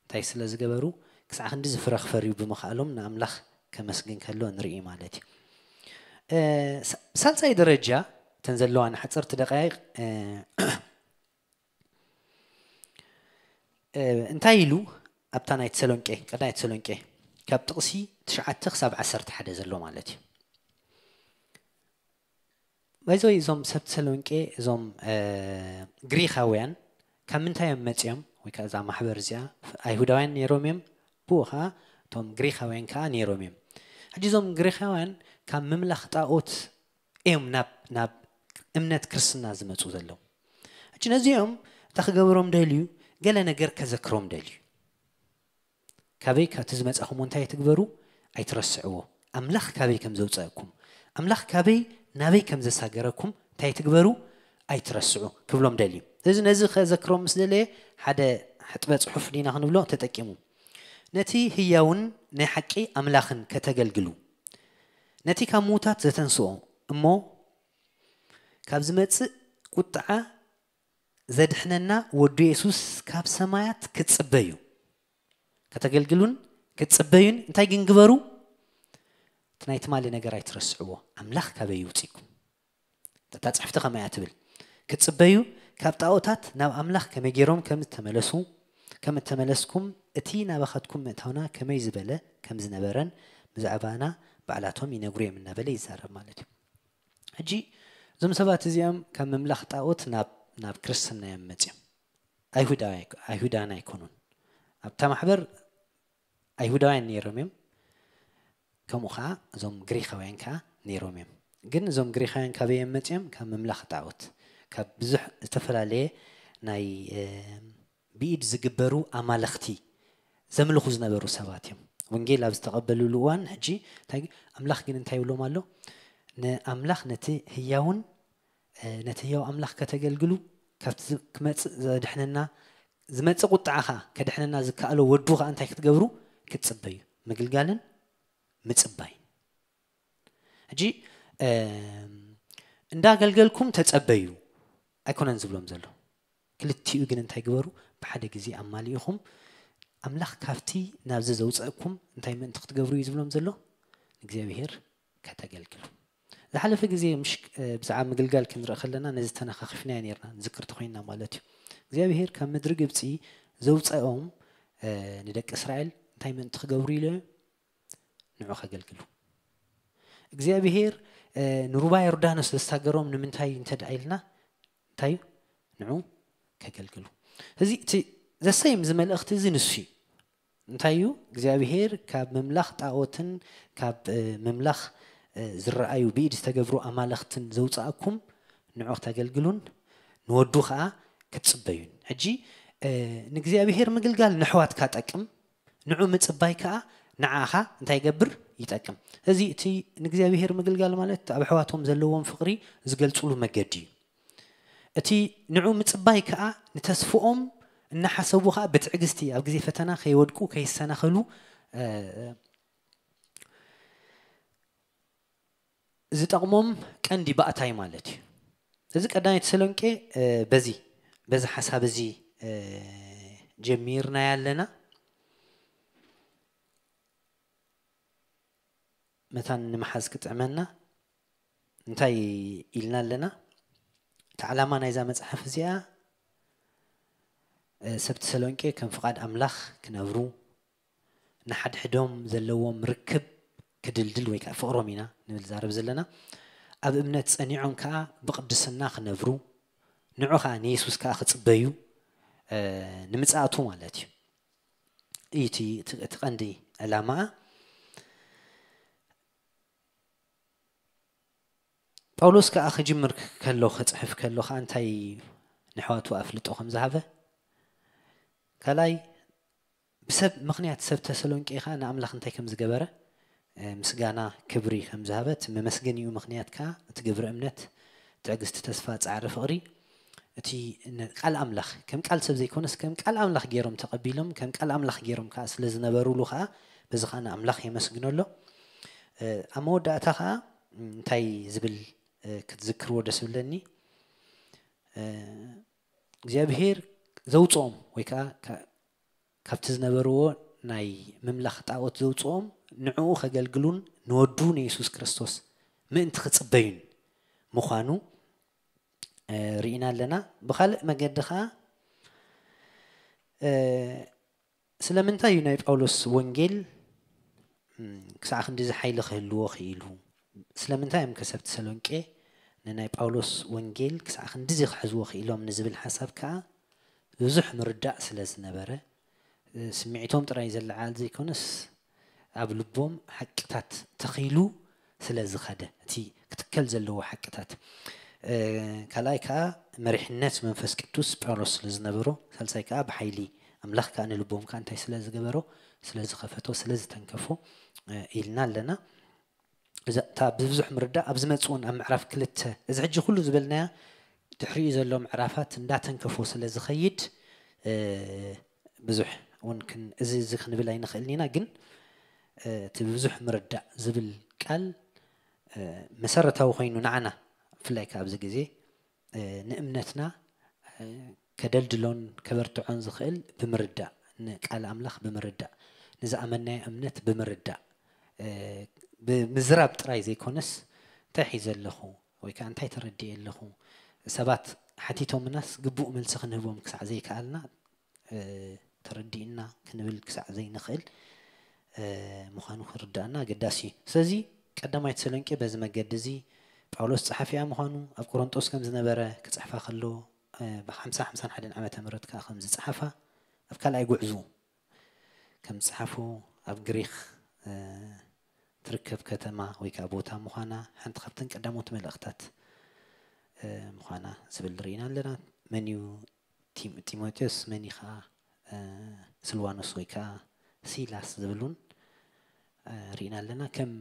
እንታይ ስለ ዝገበሩ ክሳዕ ክንዲ ዝፍረ ክፈርዩ ብምኽኣሎም ንኣምላኽ ከመስግን ከሎ ንርኢ ማለት እዩ። ሳልሳይ ደረጃ እተን ዘለዋ ንሓፀርቲ ደቃይቕ እንታይ ኢሉ ኣብታ ናይ ተሰሎንቄ ቀዳይ ተሰሎንቄ ካብ ጥቕሲ ትሽዓተ ክሳብ ዓሰርተ ሓደ ዘሎ ማለት እዩ። ባይዘወይ እዞም ሰብ ተሰሎንቄ እዞም ግሪኻውያን ካብ ምንታይ እዮም መፂኦም? ወይ ከዓ እዛ ማሕበር እዚኣ ኣይሁዳውያን ነይሮም እዮም። ብኡ ከዓ እቶም ግሪኻውያን ከዓ ነይሮም እዮም። ሕጂ እዞም ግሪኻውያን ካብ ምምላኽ ጣኦት እዮም ናብ ናብ እምነት ክርስትና ዝመፁ ዘለዉ። ሕጂ ነዚኦም እንታይ ክገብሮም ደልዩ? ገለ ነገር ከዘክሮም ደልዩ። ካበይ ካብቲ ዝመፃኹም እንታይ ትግበሩ? ኣይትረስዕዎ። ኣምላኽ ካበይ ከም ዘውፀእኩም ኣምላኽ ካበይ ናበይ ከም ዘሳገረኩም እንታይ ትግበሩ? ኣይትረስዑ ክብሎም ደልዩ። ስለዚ ነዚ ከዘክሮም ምስ ደለየ ሓደ ሕጥበ ፅሑፍ ዲና ክንብሎ ተጠቂሙ። ነቲ ህያውን ናይ ሓቂ ኣምላኽን ከተገልግሉ ነቲ ካብ ምዉታት ዘተንስኦ እሞ ካብ ዝመጽእ ቁጥዓ ዘድሕነና ወዱ የሱስ ካብ ሰማያት ክትጽበዩ ከተገልግሉን ክትጽበዩን እንታይ ግን ግበሩ? እቲ ናይ ትማሊ ነገር ኣይትረስዕዎ። ኣምላኽ ካበይ ይውጽእኩም? እታ ጽሕፍቲ ከመይ እያ ትብል? ክትጽበዩ ካብ ጣኦታት ናብ ኣምላኽ ከመይ ገይሮም ከም እተመለሱ ከም እተመለስኩም እቲ ናባኻትኩም ምእታውና ከመይ ዝበለ ከም ዝነበረን ብዛዕባና ባዕላቶም ይነግሩ እዮም እናበለ ይዛረብ ማለት እዩ። ሕጂ እዞም ሰባት እዚኦም ካብ ምምላኽ ጣዖት ናብ ናብ ክርስትና እዮም መፅኦም። ኣይሁዳውያን ኣይኮኑን። ኣብታ ማሕበር ኣይሁዳውያን ነይሮም እዮም። ከምኡ ከዓ እዞም ግሪኻውያን ከዓ ነይሮም እዮም። ግን እዞም ግሪኻውያን ካበይ እዮም መፅኦም? ካብ ምምላኽ ጣዖት፣ ካብ ብዙሕ ዝተፈላለየ ናይ ብኢድ ዝግበሩ ኣማለኽቲ ዘምልኹ ዝነበሩ ሰባት እዮም። ወንጌል ኣብ ዝተቐበልሉ እዋን ሕጂ እንታይ ኣምላኽ ግን እንታይ ይብሎም ኣሎ? ንኣምላኽ ነቲ ህያውን ነቲ ህያው ኣምላኽ ከተገልግሉ፣ ካብቲ ክመፅእ ዘድሕነና ዝመፅእ ቁጥዓ ከዓ ከድሕነና ዝከኣሎ ወዱ ከዓ እንታይ ክትገብሩ? ክትፅበዩ። ምግልጋልን ምፅባይ። ሕጂ እንዳገልገልኩም ተፀበዩ ኣይኮነን ዝብሎም ዘሎ። ክልቲኡ ግን እንታይ ግበሩ? ብሓደ ግዜ ኣማሊእኹም ኣምላኽ ካብቲ ናብዚ ዘውፀእኩም እንታይ ምእንቲ ክትገብሩ እዩ ዝብሎም ዘሎ? ንእግዚኣብሄር ከተገልግሉ። ዝሓለፈ ግዜ ምሽ ብዛዕባ ምግልጋል ክንርኢ ከለና ነዚ ተነኻኺፍናዮ ነርና፣ ንዝክር ተኮይንና ማለት እዩ። እግዚኣብሄር ካብ ምድሪ ግብፂ ዘውፀኦም ንደቂ እስራኤል እንታይ ምእንቲ ክገብሩ ኢሉ? ንዑ ከገልግሉ። እግዚኣብሄር ንሩባ ዮርዳኖስ ዘሳገሮም ንምንታይ እንተ ደኣ ኢልና እንታይ እዩ? ንዑ ከገልግሉ። እዚ እቲ ዘሰይም እዚ መልእኽቲ እዚ ንሱ እዩ። እንታይ እዩ? እግዚኣብሄር ካብ ምምላኽ ጣዖትን ካብ ምምላኽ ዝረኣዩ ብኢድ ዝተገብሩ ኣማለኽትን ዘውፅኣኩም ንዑ ክተገልግሉን ንወዱ ከዓ ክትፅበዩን። ሕጂ ንእግዚኣብሄር ምግልጋል ንሕዋትካ ጠቅም፣ ንዑ ምፅባይ ከዓ ንዓኻ እንታይ ይገብር? ይጠቅም። እዚ እቲ ንእግዚኣብሄር ምግልጋል ማለት ኣብ ኣሕዋቶም ዘለዎም ፍቕሪ ዝገልፅሉ መገዲ እዩ። እቲ ንዑ ምፅባይ ከዓ ንተስፍኦም እናሓሰቡ ከዓ ብትዕግስቲ ኣብ ግዜ ፈተና ከይወድቁ ከይሰናኸሉ ዝጠቕሞም ቀንዲ ባእታይ ማለት እዩ። እዚ ቀዳማይ ተሰሎንቄ በዚ በዚ ሓሳብ እዚ ጀሚርና ያለና መታን ንምሓዝ ክጥዕመና እንታይ ኢልና ኣለና? እቲ ዓላማ ናይዛ መፅሓፍ እዚኣ ሰብ ተሰሎንቄ ከም ፍቓድ ኣምላኽ ክነብሩ፣ ንሓድሕዶም ዘለዎም ርክብ ክድልድል ወይ ከዓ ፍቕሮም ኢና ንብል ዛረብ ዘለና። ኣብ እምነት ፀኒዖም ከዓ ብቕድስና ክነብሩ፣ ንዑ ከዓ ንየሱስ ከዓ ክፅበዩ ንምፅኣቱ ማለት እዩ። እዩ እቲ እቲ ቀንዲ ዕላማ። ጳውሎስ ከዓ ክጅምር ከሎ ክፅሕፍ ከሎ ከዓ እንታይ ንሕዋቱ ኣፍልጦ ከም ዝሃበ፣ ካልኣይ ብሰብ ምኽንያት ሰብ ተሰሎንቄ ከዓ ንኣምላኽ እንታይ ከም ዝገበረ ምስጋና ክብሪ ከም ዝሃበ እቲ መመስገኒኡ ምኽንያት ከዓ እቲ ግብሪ እምነት፣ ትዕግስቲ፣ ተስፋ፣ ፃዕሪ፣ ፍቕሪ፣ እቲ ቃል ኣምላኽ ከም ቃል ሰብ ዘይኮነስ ከም ቃል ኣምላኽ ገይሮም ተቐቢሎም ከም ቃል ኣምላኽ ገይሮም ከዓ ስለ ዝነበሩሉ ከዓ በዚ ከዓ ንኣምላኽ የመስግኖ ኣሎ። ኣብ መወዳእታ ከዓ እንታይ ዝብል ክትዝክርዎ ደስ ብለኒ እግዚኣብሄር ዘውፅኦም ወይ ከዓ ካብቲ ዝነበርዎ ናይ ምምላኽ ጣዖት ዘውፅኦም ንዕኡ ከገልግሉን ንወዱ ንየሱስ ክርስቶስ ምእንቲ ክፅበዩን ምዃኑ ርኢና ኣለና። ብካልእ መገዲ ከዓ ስለምንታይ እዩ ናይ ጳውሎስ ወንጌል ክሳዕ ክንዲዚ ሓይሊ ክህልዎ ክኢሉ? ስለምንታይ እዮም ከሰብ ተሰሎንቄ ንናይ ጳውሎስ ወንጌል ክሳዕ ክንዲዚ ክሕዝዎ ክኢሎም ንዝብል ሓሳብ ከዓ ብዙሕ ምርዳእ ስለ ዝነበረ ስምዒቶም ጥራይ ዘለዓል ዘይኮነስ ኣብ ልቦም ሓቅታት ተኺሉ ስለ ዝኸደ እቲ ክትከል ዘለዎ ሓቅታት ካልኣይ ከዓ መሪሕነት መንፈስ ቅዱስ ጳውሎስ ስለ ዝነበሮ ሳልሳይ ከዓ ብሓይሊ ኣምላኽ ከዓ ንልቦም ከዓ እንታይ ስለ ዝገበሮ ስለ ዝኸፈቶ ስለ ዝተንከፎ ኢልና ኣለና። እዛ እታ ብብዙሕ ምርዳእ ኣብ ዝመፅእ እውን ኣብ ምዕራፍ ክልተ እዚ ሕጂ ኩሉ ዝበልናያ ድሕሪኡ ዘሎ ምዕራፋት እንዳተንከፎ ስለ ዝኸይድ ብዙሕ እውን እዚ እዚ ክንብል ኣይንኽእልን ኢና። ግን እቲ ብብዙሕ ምርዳእ ዝብል ቃል መሰረታዊ ኮይኑ ንዓና ብፍላይ ከዓ ኣብዚ ግዜ ንእምነትና ከደልድሎን ከበርትዖን ዝኽእል ብምርዳእ ንቃል ኣምላኽ ብምርዳእ ንዝኣመናዮ እምነት ብምርዳእ ብምዝራብ ጥራይ ዘይኮነስ እንታይ ሒዘ ኣለኹ ወይ ከዓ እንታይ ተረዲኤ ኣለኹ ሰባት ሓቲቶምናስ ግቡእ መልሲ ክንህቦም ክሳዕ ዘይከኣልና ተረዲእና ክንብል ክሳዕ ዘይንኽእል ምዃኑ ክርዳእና ኣገዳሲ እዩ። ስለዚ ቀዳማይ ተሰሎንቄ በዚ መገዲ እዚ ጳውሎስ ጸሓፊያ ምዃኑ፣ ኣብ ቆሮንጦስ ከም ዝነበረ ክጽሕፋ ከሎ፣ ብ ሓምሳ ሓምሳን ሓደን ዓመተ ምህረት ከኣ ከም ዝጸሓፋ፣ ኣብ ካልኣይ ጉዕዙ ከም ዝጸሓፉ፣ ኣብ ግሪኽ ትርከብ ከተማ ወይ ከኣ ቦታ ምዃና፣ ሓንቲ ካብተን ቀዳሞት መልእኽታት ምዃና ዝብል ርኢና ኣለና። መን እዩ ጢሞቴዎስ፣ መን እዩ ከኣ ስልዋኖስ ወይ ከኣ ሲላስ ዝብሉን ርኢና ኣለና። ከም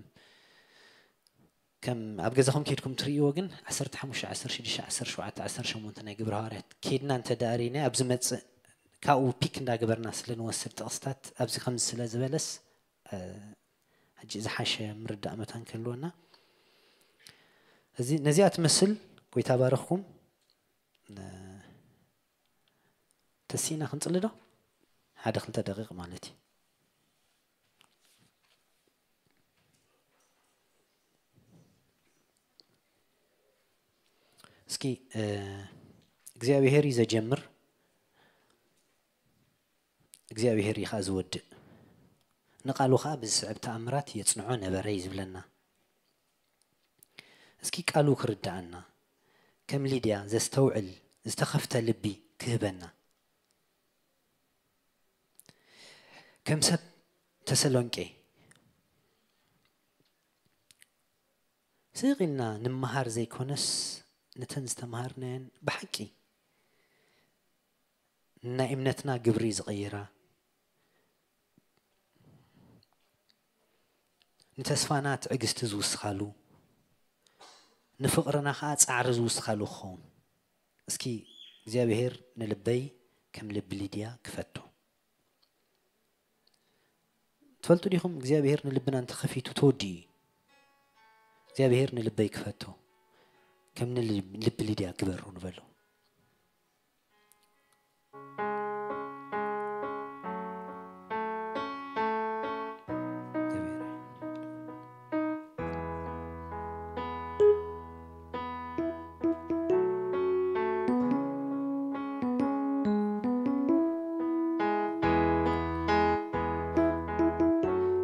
ከም ኣብ ገዛኹም ከድኩም ትርእይዎ ግን ዓሰርተ ሓሙሽተ፣ ዓሰርተ ሽዱሽተ፣ ዓሰርተ ሸውዓተ፣ ዓሰርተ ሸሞንተ ናይ ግብረ ሃዋርያት ከድና እንተ ደኣ ርኢና፣ ኣብዚ መጽእ ካብኡ ፒክ እንዳገበርና ስለ ንወስድ ጥቕስታት ኣብዚ ከምዚ ስለ ዝበለስ ሕጂ ዝሓሸ ምርዳእ መታን ክህልወና። እዚ ነዚኣ ትመስል። ጎይታ ባረኽኩም። ተሲእና ክንጽሊ ዶ? ሓደ ክልተ ደቂቕ ማለት እዩ። እስኪ እግዚኣብሔር እዩ ዘጀምር፣ እግዚኣብሔር እዩ ከዓ ዝወድእ፣ ንቃሉ ከዓ ብዝስዕብ ተኣምራት የጽንዖ ነበረ እዩ ዝብለና። እስኪ ቃሉ ክርድኣና፣ ከም ሊድያ ዘስተውዕል ዝተኸፍተ ልቢ ክህበና። ከም ሰብ ተሰሎንቄ ስቕ ኢልና ንምሃር ዘይኮነስ፣ ነተን ዝተምሃርናየን ብሓቂ ናይ እምነትና ግብሪ ዝቕይራ፣ ንተስፋና ትዕግስቲ ዝውስኻሉ፣ ንፍቕርና ኸዓ ጻዕሪ ዝውስኻሉ ክኸውን። እስኪ እግዚኣብሔር ንልበይ ከም ልቢ ሊድያ ክፈቶ። ትፈልጡ ዲኹም እግዚኣብሔር ንልብና እንተኸፊቱ ተወዲኡ እዩ። እግዚኣብሔር ንልበይ ክፈቶ ከም ንልቢ ሊድያ ግበሩ ንበሎ።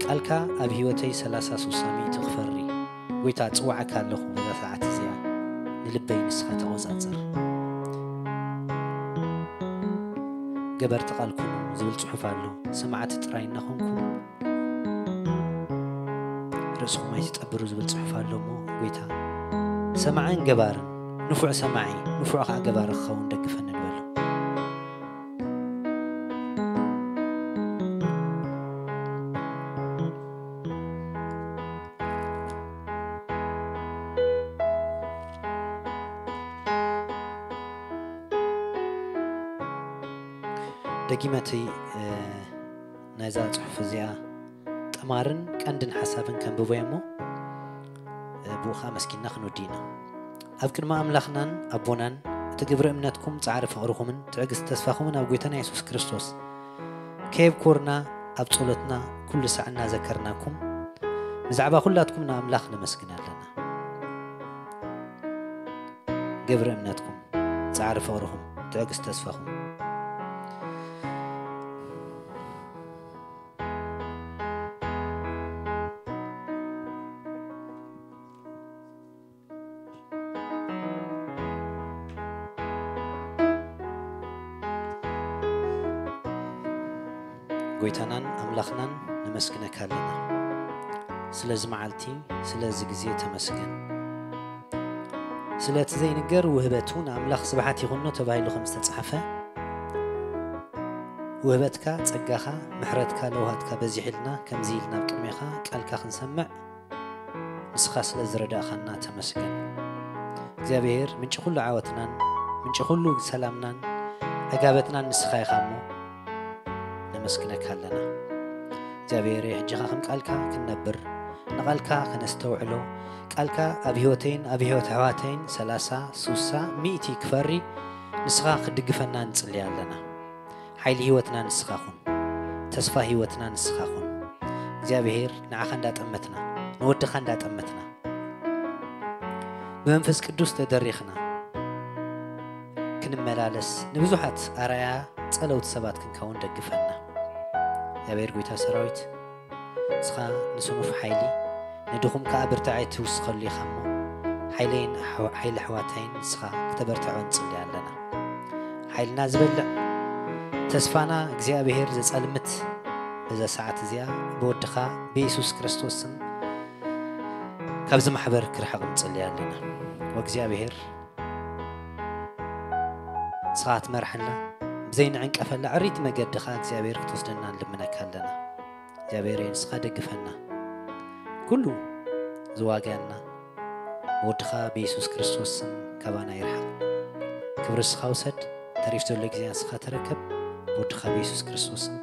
ቃልካ ኣብ ህይወተይ ሰላሳ ስሳ ሚእቲ ክፈሪ። ጎይታ ጽዋዓካ ኣለኹ በዛ ሰዓት እዚኣ ንልበይ ንስኻ ተቖጻጽር። ገበርቲ ቃልኩም ዝብል ጽሑፍ ኣሎ። ሰማዕቲ ጥራይ እናኾንኩም ርእስኹም ኣይትጠብሩ ዝብል ጽሑፍ ኣሎ እሞ ጎይታ ሰማዕን ገባርን፣ ንፉዕ ሰማዒ ንፉዕ ከዓ ገባሪ ክኸውን ደግፈኒ ንበሎ። ደጊመ እቲ ናይዛ ጽሑፍ እዚኣ ጠማርን ቀንድን ሓሳብን ከንብቦ እሞ ብኡ ከዓ መስኪንና ክንወዲ ኢና። ኣብ ቅድሚ ኣምላኽናን ኣቦናን እቲ ግብሪ እምነትኩም ጻዕሪ ፍቕርኹምን ትዕግስቲ ተስፋኹምን ኣብ ጎይታና የሱስ ክርስቶስ ከየብኮርና ኣብ ጸሎትና ኩሉ ሳዕ እናዘከርናኩም ብዛዕባ ኩላትኩም ንኣምላኽ ነመስግን ኣለና። ግብሪ እምነትኩም፣ ጻዕሪ ፍቕርኹም፣ ትዕግስቲ ተስፋኹም። ጎይታናን ኣምላኽናን ነመስግነካ ኣለና። ስለዚ መዓልቲ፣ ስለዚ ግዜ ተመስገን። ስለቲ ዘይንገር ውህበቱ ንኣምላኽ ስብሓት ይኹኖ ተባሂሉ ከም ዝተጻሕፈ፣ ውህበትካ፣ ጸጋኻ፣ ምሕረትካ፣ ለውሃትካ በዚሕልና፣ ከምዚ ኢልና ኣብ ቅድሜኻ ቃልካ ክንሰምዕ ንስኻ ስለ ዝረዳእኻና ተመስገን። እግዚኣብሔር ምንጪ ኩሉ ዓወትናን ምንጪ ኩሉ ሰላምናን ዕጋበትናን ንስኻ ኢኻ እሞ ነመስግነካ ኣለና። እግዚኣብሔር ሕጂ ኸዓ ከም ቃልካ ክንነብር ንቓልካ ከነስተውዕሎ ቃልካ ኣብ ህይወተይን ኣብ ህይወት ኣሕዋተይን ሰላሳ ስሳ ሚእቲ ክፈሪ ንስኻ ክትድግፈና ንጽሊ ኣለና። ሓይሊ ህይወትና ንስኻ ኹን። ተስፋ ህይወትና ንስኻ ኹን። እግዚኣብሔር ንዓኻ እንዳጠመትና ንወድኻ እንዳጠመትና ብመንፈስ ቅዱስ ተደሪኽና ክንመላለስ፣ ንብዙሓት ኣርኣያ ጸለውቲ ሰባት ክንከውን ደግፈና። እግዚኣብሔር ጎይታ ሰራዊት፣ ንስኻ ንስኑፍ ሓይሊ፣ ንድኹም ከኣ ብርታዐ ትውስኸሉ ኢኻ እሞ፣ ሓይለይን ኣሕዋ-፣ ሓይሊ ኣሕዋተይን ንስኻ ክተበርትዖ ንጽሊ ኣለና። ሓይልና ዝበልዕ፣ ተስፋና እግዚኣብሔር ዘጸልምት፣ በዛ ሰዓት እዚኣ ብወድኻ ብየሱስ ክርስቶስ ስም ካብዚ ማሕበር ክርሕቕ ንጽሊ ኣለና። ወእግዚኣብሔር ንስኻ ትመርሐና፣ ብዘይንዕንቀፈላ ዕሪት መገዲ ኸኣ እግዚኣብሔር ክትወስደና ንልምነካ ኣለና። እግዚኣብሔር ንስኻ ደግፈና። ኩሉ ዝዋጋና ብወድኻ ብየሱስ ክርስቶስ ስም ካባና ይርሓቕ። ክብሪ ንስኻ ውሰድ። ተሪፍ ዘሎ ግዜ ንስኻ ተረከብ። ብወድኻ ብየሱስ ክርስቶስ ስም